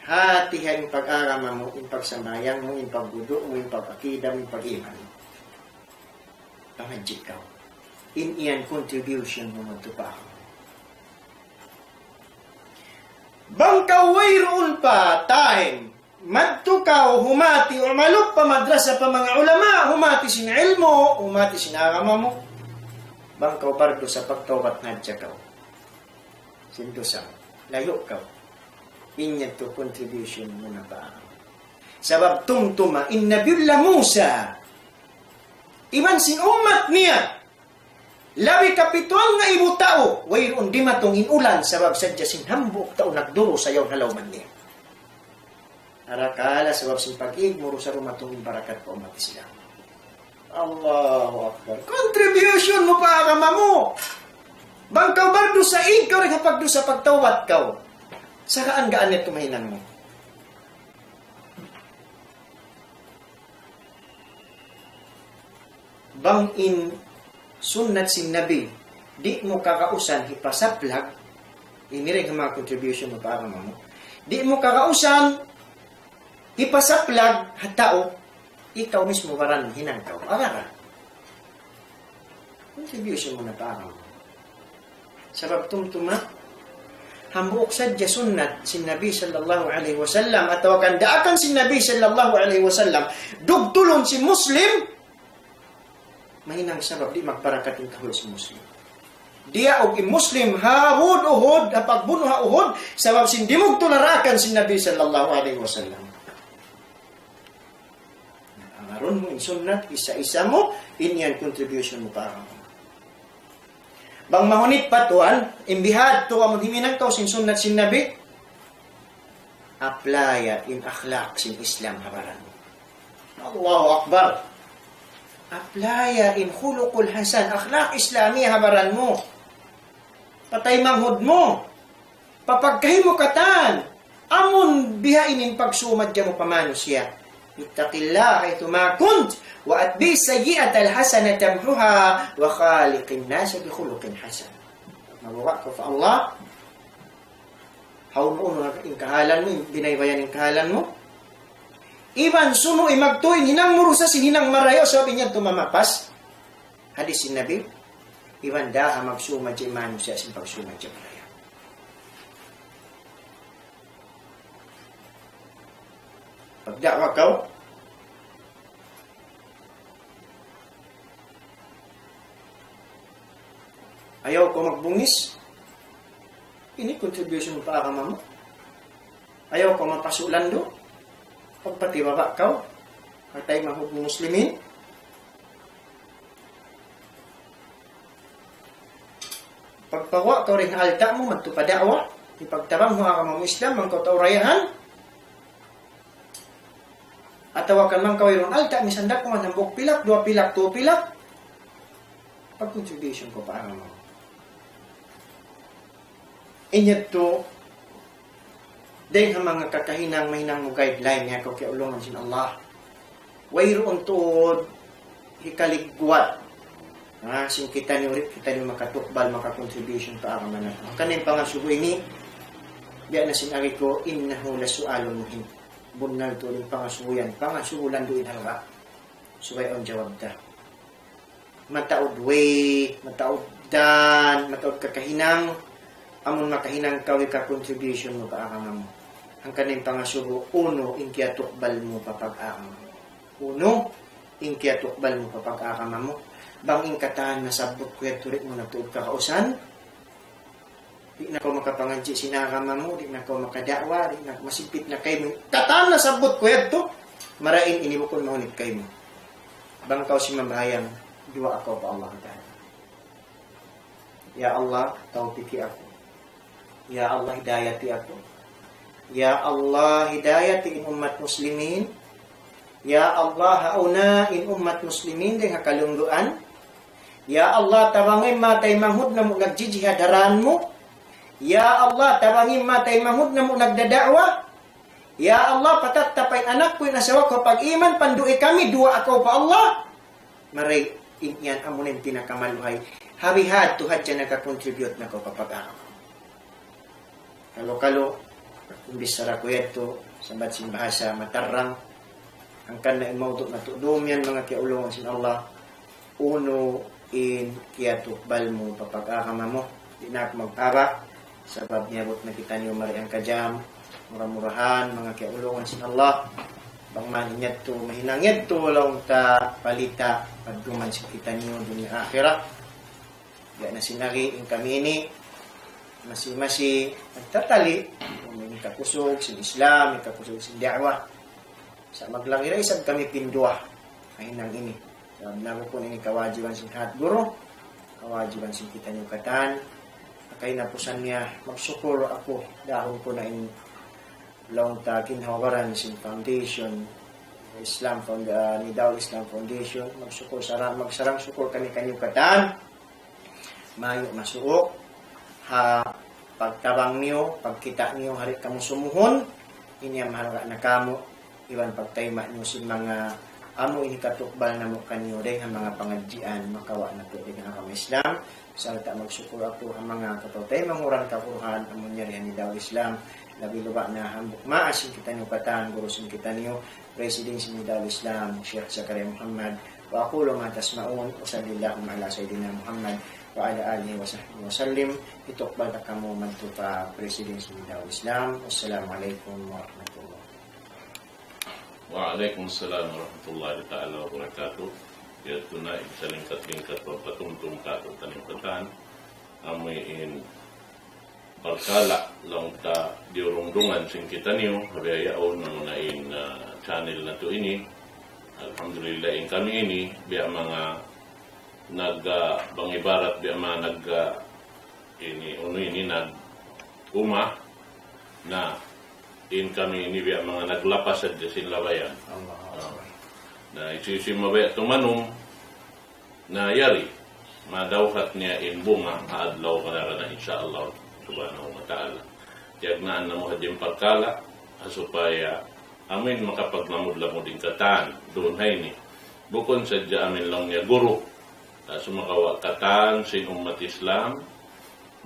Hati ha in pag-agama mu, in pagsambahayang mu, in pagwudu' mu, in pag-akida mu, in pag-iman mu. Pangadji' kaw. In yan contribution mu madtu pa agama. Bang kaw wayruun pa time, madtu kaw humati, umalup pa madrasa pa manga ulama, humati sin ilmu', humati sin agama mu. Bang kaw pardu sa pagtawbat, ngadji' kaw sin dusa, layu' kaw. In yadtu contribution mu na pa agama. Sabab tumtuma, in Nabiullah Musa, iban sin ummat niya, labi kapituan ngaibu tau, wayruun dimatung in ulan, sabab sadja sin hambuuk tau nagdurusa yaun ha lawm niya. Arakala' sabab sin pag-ig mu, dusa dumatung in barakat pa ummat Islam. Allahu Akbar. Contribution mu pa agama mu. Bang kaw bardusa, ig kaw dayn ha pagdusa, pagtawbat kaw. Sa' gaan-gaan yadtu mahinang mu. Bang in sunnat sin Nabi, di' mu kagausan hipasaplag, ini dayn ha manga contribution mu pa agama mu. Di' mu kagausan hipasaplag ha tau, ikaw mismu baran hinang kaw. Agama. Contribution mu na pa agama mu. Sabab tumtuma, hambuuk sadja sunnat sin Nabi sallallahu alayhi wasallam, atawa kan daakan sin Nabi sallallahu alayhi wasallam, dugtulun sin Muslim, mahinang sabab di' magbarakat in kahuy sin Muslim. Diyaug in Muslim ha Uhud, Uhud, ha pagbunu' ha Uhud, sabab sin dimugtul ha daakan sin Nabi sallallahu alayhi wasallam. Agarun mu in sunnat, isa-isa mu, in yan contribution mu pa agama. Bang mahunit pa tuwan, in bihadtu amun himinang kaw sin sunnat sin Nabi, apply in akhlaq sin Islam ha baran mu. Allahu Akbar. Apply in khuluqul hasan, akhlaq Islami ha baran mu. Pa taymanghud mu. Pa pagkahi mu katan, amun bihaini in pagsumadja mu pa manusiya'. اتق الله حيثما كنت وأتبع السيئة الحسنة تمحها وخالق الناس بخلق حسن. Mabuga' kaw pa Allah, ha unu-unu in kahalan mu, in biyaybayan in kahalan mu. Iban sunu' in magtuy, hinang mu dusa sin hinang marayaw, sabab in yan tumamaan pa hadis sin Nabi. Iban da ha magsumadja manusiya' sin pagsumadja marayaw. Pagda'wa kaw, ayaw kaw magbungis. Ini contribution pa agama mu. Ayaw kaw mapasu' landu'. Pagpatibaba' kaw ha taymanghud mu Muslimin. Pagpaguwa' kaw dayn ha alta' mu, madtu pa da'wa, hipagtabang mu agama mu Islam, bang kaw tau dayahan, atawa kan bang kaw wayruun alta', misan da kuman hambuuk pilak, duwa pilak, tū pilak, pag-contribution kaw pa agama mu. In yadtu, dayn ha manga kakahinang, mahinang mu guideline niya kaw kiyaulungan sin Allah. Wayruun tuud hikaligguwat. Ha, sin kitaniyu di' kitaniyu makatukbal, maka-contribution pa agama natu'. Hangkan in pangasubu ini, biya' na sin agi ku, إنه لسؤال مهم. Bunnal tuud in pangasubu yan, pangasubu landu' in halga'. Subay awn jawab ta. Mataud way, mataud dan, mataud kakahinang, amun makahinang kaw hika-contribution mu pa agama mu. Hangkan in pangasubu, unu in kiyatukbal mu pa pag-agama mu. Unu in kiyatukbal mu pa pag-agama mu. Bang in katan nasabbut ku yadtu di' mu na tuud kakausan, di' na kaw makapangadji' sin agama mu, di' na kaw makada'wa, di' na, masigpit na kaymu. Katan nasabbut ku yadtu, marayaw ini bukun mahunit kaymu. Bang kaw simambahayang, duwaa kaw pa Allah Ta'ala. Ya Allah, tawpiki aku. Ya Allah, hidayati aku. Ya Allah, hidayati in ummat muslimin. Ya Allah, hauna in ummat muslimin dayn ha kalungguan. Ya Allah, tabangi in manga taymanghud namu' nagjijihad ha dān mu. Ya Allah, tabangi in manga taymanghud namu' nagdada'wa. Ya Allah, patattapa in anak ku, in asawa ku ha pag-iman, pandu'i kami, duwaa kaw pa Allah. Marayaw in yan amu na in pinakamaluhay. Ha bihadtu hadja naka-contribute na kaw pa pag-agama. Kalu-kalu, in bichara ku yadtu, sambat sin bahasa matarrang. Hangkan na in mawdu' natu' duun yan, manga kiyaulungan sin Allah. Unu in kiyatukbal mu pa pag-agama mu. Di' na aku magpahaba'. Sabab niyabut na kitaniyu mari hangkajam. Mura-murahan, manga kiyaulungan sin Allah. Bang man in yadtu, mahinang yadtu, laung ta palita, pagduman sin kitaniyu, dunya akhirat. Biya' na sin agi, in kami ini, masi-masi, nagtatali', in kakusug sin Islam, in kakusug sin da'wa. Sa' maglagi da isab kami pinduwa, kahinang ini. Sabab na bukun ini kawajiban sin hat guru, kawajiban sin kitaniyu katan. Kahinapusan niya, magsukul aku, dahun ku na in laung ta ginhawa-baran sin foundation, Islam Found-, ah, Nidal Islam Foundation, magsukul sara-, magsarang-sukul kami kaniyu katan. Mayu' masuuk ha pagtabang niyu, pagkita' niyu, ha di' kamu sumuhun, ini in mahalga' nakamu', iban pagtayma' niyu sin manga amu in hikatukbal namu' kaniyu dayn ha manga pangadjian, makawa' natu' dayn ha agama Islam, sarta' magsukul aku ha manga kataw-taymanghuran kaguruhan, amu in yari ha Nidal Islam, labi-labi na hambuuk maas sin kitaniyu katan, guru sin kitaniyu, President sin Nidal Islam, Sheikh Zakaria Muhammad, وأقول ما تسمعون، وصل اللهم على سيدنا محمد وعلى آله وصحبه وسلم. Hitukbal ta kamu madtu pa President sin Nidal Islam. Wassalamu alaykum warahmatullahi. Wa alaykum assalam warahmatullahi ta'ala wabarakatuh. Yadtu na in salingkat-lingkat pagpatumtum kātu'niyu katan. Amu in parkala' laung ta diyurungdungan sin kitaniyu, ha bihaun na muna in, ah, channel natu' ini. Alhamdulillah, in kami ini, biya' manga nag, ah, bang ibarat biya' manga nag, ah, ini, unu ini, nag-uma, na in kami ini biya' manga naglapas sadja sin labayan. Allah. Ah. Na hisiyu-siyu mabaya' tumanum, na yari, madawhat niya in bunga ha adlaw kana-kana, insya Allah subhanahu wa ta'ala. Tiyagnaan namu' hadja in parkala', ha supaya amin makapaglamud-lamud in katan, duun ha ini. Bukun sadja amin laung niya guru, ha sumagawa' katan sin ummat Islam,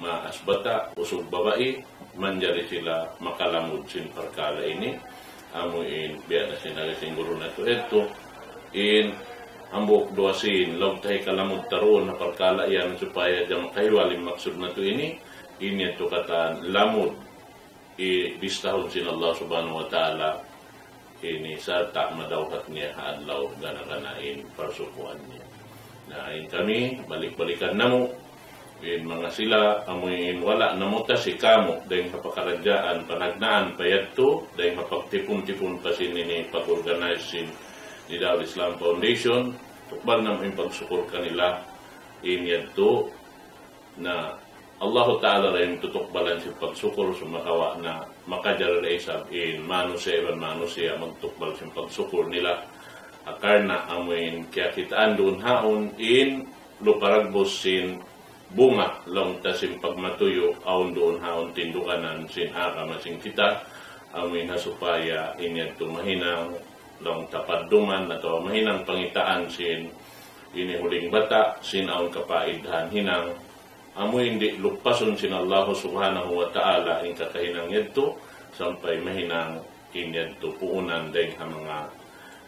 maas bata', usug babai, manjari sila makalamud sin parkala' ini. Amu in, biya' na sin agi sin guru natu' yadtu, in hambuuk duwa sīn, laung ta hikalamud ta duun ha parkala' yan supaya da makahiwal in maksud natu' ini, in yadtu katan lamud, i, bistahun sin Allah subhanahu wa ta'ala, ini sarta' madawhat niya ha adlaw gana-gana in parsukuan niya. Na in kami, balik-balikan namu', in manga sila, amu in wala' namu' ta si kamu, dayn ha pakaradjaan, panagnaan pa yadtu, dayn ha pagtipun-tipun pa sin ini, pag-organize sin Nidal Islam Foundation, tukbal namu' in pagsukul kanila, in yadtu, na Allahu Ta'ala da in tutukbalan sin pagsukul, sumagawa' na makajari da isab in manusiya' iban manusiya' magtukbal sin pagsukul nila. Karna' amu in kiyakitaan duun haun in luparagbus sin bunga laung ta sin pagmatuyu', awn duun haun tinduganan sin agama sin kita, amu in ha supaya in yadtu mahinang laung ta padduman atawa mahinang pangitaan sin ini huling bata', sin awn kapaidahan hinang, amu in di' lupasun sin Allah subhanahu wa ta'ala in kakahinang yadtu, sampay mahinang in yadtu puunan dayn ha manga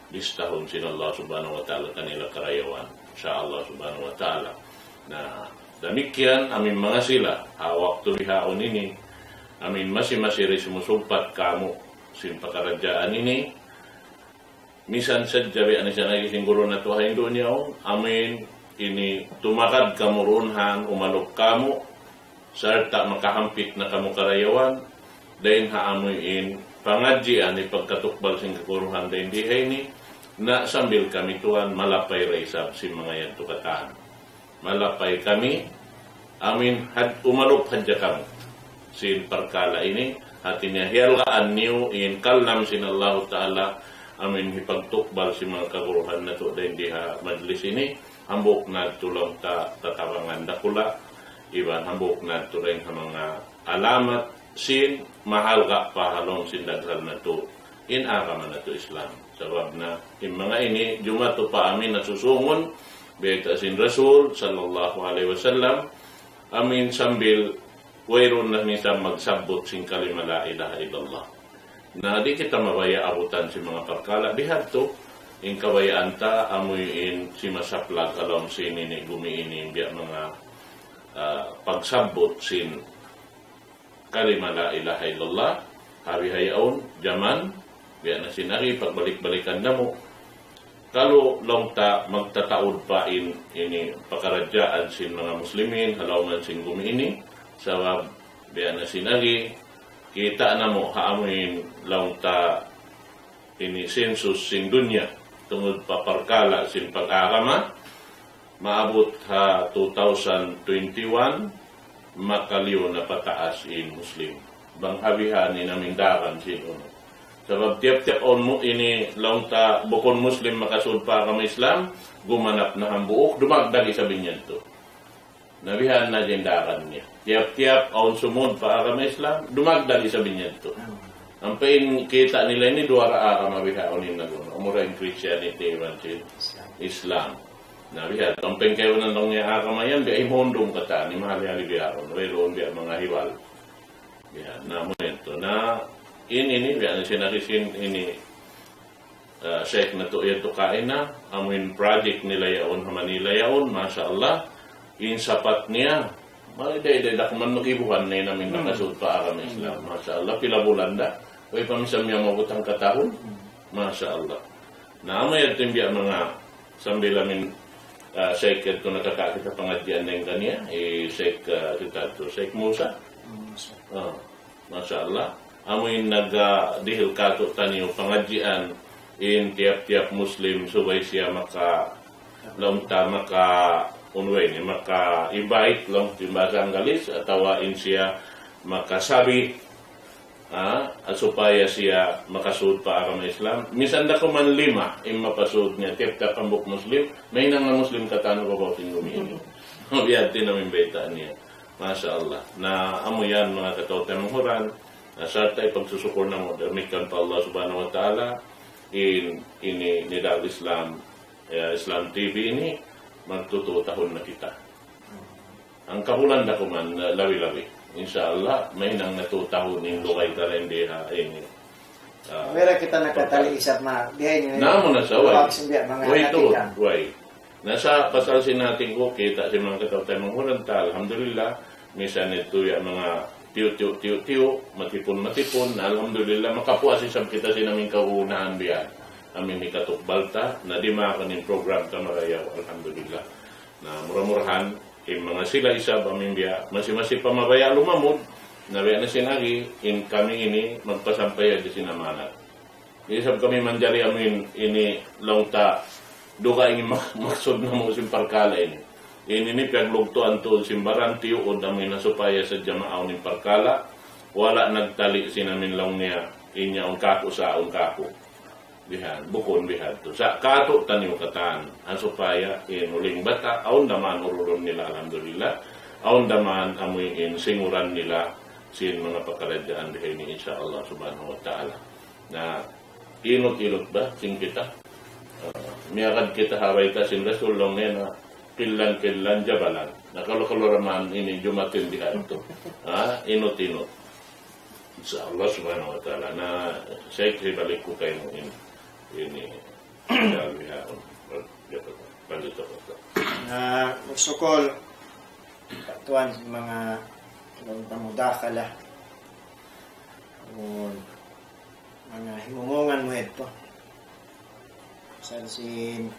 bistahun sin Allah subhanahu wa ta'ala kanila karayawan. Insya Allah subhanahu wa ta'ala. Na, damikkiyan amin manga sila, ha waktu bihaun ini, amin masi-masi da simusugpat kamu sin pakaradjaan ini, misan sadja biya' na siya naging guru natu' ha Indonesia, amin ini tumagad kamu duun ha umalup kamu, sarta' makahampit na kamu karayawan, dayn ha amuin pangadjian hipagkatukbal sin kaguruhan dayn di ha ini, na sambil kami tuwan malapay da isab sin manga yan tu katan. Malapay kami, amuin had-, umalup hadja kamu sin parkala' ini, hati niya hiyalugaan niyu in kalam sin Allahu Ta'ala, amuin hipagtukbal sin manga kaguruhan natu' dayn di ha majlis ini, hambuuk na tuud laung ta tatabangan dakula', iban hambuuk na tuud dayn ha manga alamat sin mahalga' pa ha lawm sin daghal natu', in agama natu' Islam. Sabab na, in manga ini, jumatu pa amuin nasusungun, bayta' sin Rasul, sallallahu alayhi wasallam, amuin sambil wayruun na minsan magsabbut sin kalima la ilaha illallah. Na di' kita mabaya' abutan sin manga parkala' bihadtu, in kabayaan ta amuin simasaplag ha lawm sin ini gumi ini biya' manga, ah, pagsabbut sin kalima la ilaha illallah, ha bihaun jaman, biya' na sin agi, pagbalik-balikan namu'. Kalu laung ta magtataud pa in, ini pakaradjaan sin manga muslimin, ha lawm sin gumi ini, sabab biya' na sin agi, kita' namu' ha amuin laung ta ini census sin dunya, tungud pa parkala' sin pag-agama, maabut ha two thousand twenty-one, makaliyu na pataas in Muslim. Bang ha bihan in amuin daran sin unu. Sabab tiyap-tiyap awn mu ini laung ta bukun Muslim makasud pa agama Islam, gumanap na hambuuk, dumagdag isab in yan tu. Na bihan na in daran niya. Tiyap-tiyap awn sumud pa agama Islam, dumagdag isab in yan tu. Ampa in kita' nila ini duwa ra agama bihaun in nagunu. Amura in Christianity iban sin Islam. Na bihan, ampa in kaibanan laung niya agama yan, biya' himundum katan, himahali-hali bihaun, wayruun biya' manga hibal. Bihan, na amu yan tu. Na, in ini, biya' na sin agi sin ini, ah, Sheikh natu' yadtu kaina, amuin project nila yaun, ha Manila yaun, masha Allah, in sapat niya, mari day-day da kuman mag-ibuhan na in amuin nakasud pa agama Islam, masha Allah, pila bulan da, way pa minsan miyabut hangka tahun, masha Allah. Na, amu yadtu in biya' manga, sambil amuin, ah, Sheikh yadtu nakaka-, kita pangadjian dayn kaniya, eh, Sheikh, ah, kita tu, Sheikh Musa. Ah. Masha Allah. Amuin nag-, ah, dihil kātu'niyu pangadjian in tiyap-tiyap Muslim subay siya maka, laung ta maka, unu ini, maka-invite laung sin bahasa Anggalis, atawa in siya makasabi, ah, supaya siya makasud pa agama Islam. Minsan da kuman lima, in mapasud niya, tiyap-tiyap hambuuk Muslim, mahinang na Muslim katan ha babaw sin gumi ini. Biya' ha yan in bayta' niya. Masha Allah. Na amu yan manga kataw-taymanghuran. Na sarta' pagsusukul namu' damikkiyan pa Allah Subhanahu wa Ta'ala, in, ini Nida al-Islam, ya, Islam T V ini, magtu-two tahun na kita. Hangka bulan da kuman, na labi-labi. Insha Allah, mahinang na two tahun in lugay ta dayn di ha ini. Ah, wala' kita nakatali isab ma-, biya' ini. Na amu na sa, way. Way tuud, way. Na sa pasal sin hati ku, kita' sin manga kataw-taymanghuran ta, alhamdulillah, misan yadtu ya manga tiyu'-tiyu', tiyu'-tiyu', matipun-matipun, na alhamdulillah, makapuas isab kita sin amuin kagunahan biya' amuin hikatukbal ta, na dimakan in program ta marayaw, alhamdulillah. Na mura-murahan, in manga sila isab amuin biya', masi-masi pa mabaya' lumamud, na biya' na sin agi, in kami ini magpasampay hadja sin amanat. Isab kami manjari amuin ini laung ta dugaing in mak-, maksud namu' sin parkala' ini. Ini ini piyaglugtuan tuud sin baran tiyuud amuin na supaya sadja maawn in parkala', wala' nagtali sin amuin laung niya, in yaun kāku', sa yaun kāku'. Bihan, bukun bihan tu. Sa' kātu'niyu katan, ha supaya in uling bata', awn da man urulun nila, alhamdulillah. Awn da man amuin singuran nila sin manga pakaradjaan bihaini, insha Allah subhanahu wa ta'ala. Na, inut-inut ba, sin kita. Ah, miyagad kita ha bayta' sin Rasul laung niya na, killan-killan jabalan. Na, kalu-kalu da man ini jumatu in bihan tu. Ah, inut-inut. Insha Allah subhanahu wa ta'ala. Na, Sheikh, hibalik ku kaymu in, ini, ini, bihaun. Lanjut, Pak. Na, magsukul, Pak Tuan, manga, pamudakala. Manga himumungan mu yadtu. Pasal sin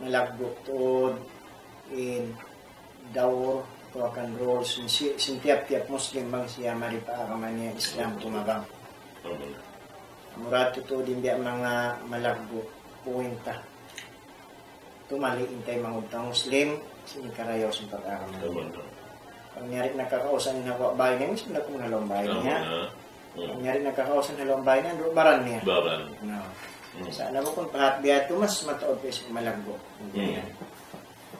malaggu' tuud in daur atawa kan role sin, sin tiyap-tiyap Muslim bang siya mari pa agama niya Islam tumabang. Mura tuud in biya' manga malaggu' puwinta. Tumali in taymanghud ta Muslim sin karayaw sin pag-agama. Bang yari nakakausan na ha lawm bay niya, minsan na kung ha lawm bay niya. Bang yari nakakausan ha lawm bay niya, andu' baran niya. Baran. Na. Sa' na bukun pa hat biya' tu mas mataud pa isab malaggu'.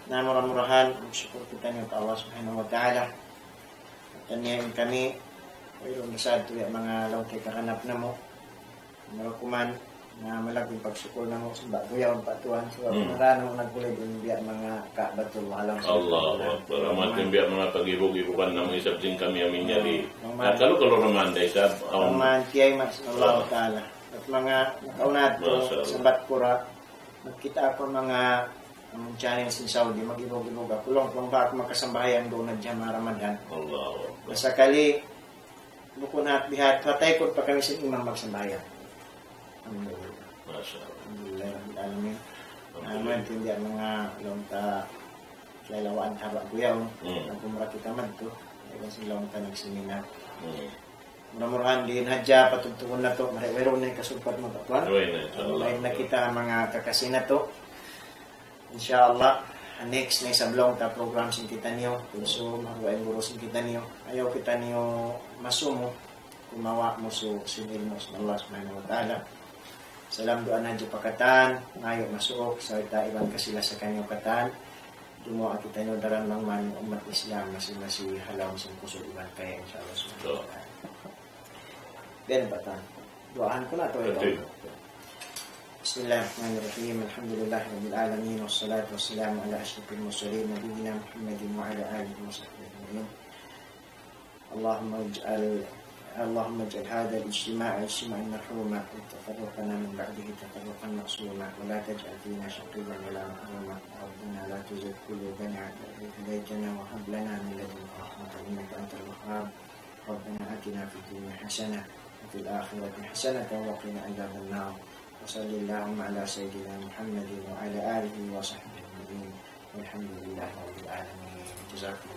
Na mura-murahan, magsukul kitaniyu pa Allah Subhanahu wa Ta'ala. Taniya in kami, wayruun na sad tuud manga laung kay kakanap namu'. Mura kuman, na malaggu' in pagsukul namu' sin ba'gu yaun pa Tuhan, sabab narana mu nagkulid in biya' manga Ka'batullah alam sa Allahu Akbar. Amu in biya' manga pag-ibug-ibugan namu' isab sin kami amin yari. Kalu-kalu raman da isab. Amin tiyayma' sin Allah Ta'ala. At manga nakauna tu, sabat ku ra, nagkita' aku manga amun channel sin Saudi, mag-ibug-ibug aku. Laung, laung ba aku makasambahayang duun na jama Ramadan. Allahu Akbar. Sakali, bukun hat bihat, ha taykud pa kami sin imam magsambahayang. Alhamdulillah. Masha Allah. Alhamdulillah Rabbil Alamin. Alhamdulillah. Amin, tindi manga laung ta, kaya lawaan haba' ku yaun. Nagkumura kita madtu. Ayaw sin laung ta nagseminar. Mura-murahan di' na hadja patugtugun natu', mari wayruun na kasugpat mu pa Tuhan. Way na, inshallah. Lain na kita manga kakasi natu'. Inshallah, next na isab laung ta program sin kitaniyu, also mahuwa' in guru sin kitaniyu. Ayaw kitaniyu masumu, kumawa' musu' sin ilmu' sin Allah Subhanahu wa Ta'ala. Salam duwaa na hadja pa katan, ngayu' masuuk, sarta' iban kasi-lasa kaniyu katan. Dumuwaa kitaniyu daran bang man ummat Islam masi-masi ha lawm sin kusug iban kaya, inshallah subhanahu wa ta'ala. Biya' na ba ta? Duwaahan ku na atawa ikaw? بسم الله الرحمن الرحيم. الحمد لله رب العالمين، والصلاة والسلام على أشرف المرسلين نبينا محمد وعلى آله وصحبه أجمعين. اللهم اجعل، اللهم اجعل هذا الاجتماع اجتماعا مرحوما، وتفرقنا من بعده تفرقا معصوما، ولا تجعل فينا شقيا ولا محروما. ربنا لا تزغ قلوبنا بعد إذ هديتنا وهب لنا من لدنك رحمة إنك أنت الوهاب. ربنا آتنا في الدنيا حسنة وفي الآخرة حسنة وقنا عذاب النار. وصل اللهم على سيدنا محمد وعلى آله وصحبه أجمعين. والحمد لله رب العالمين. جزاكم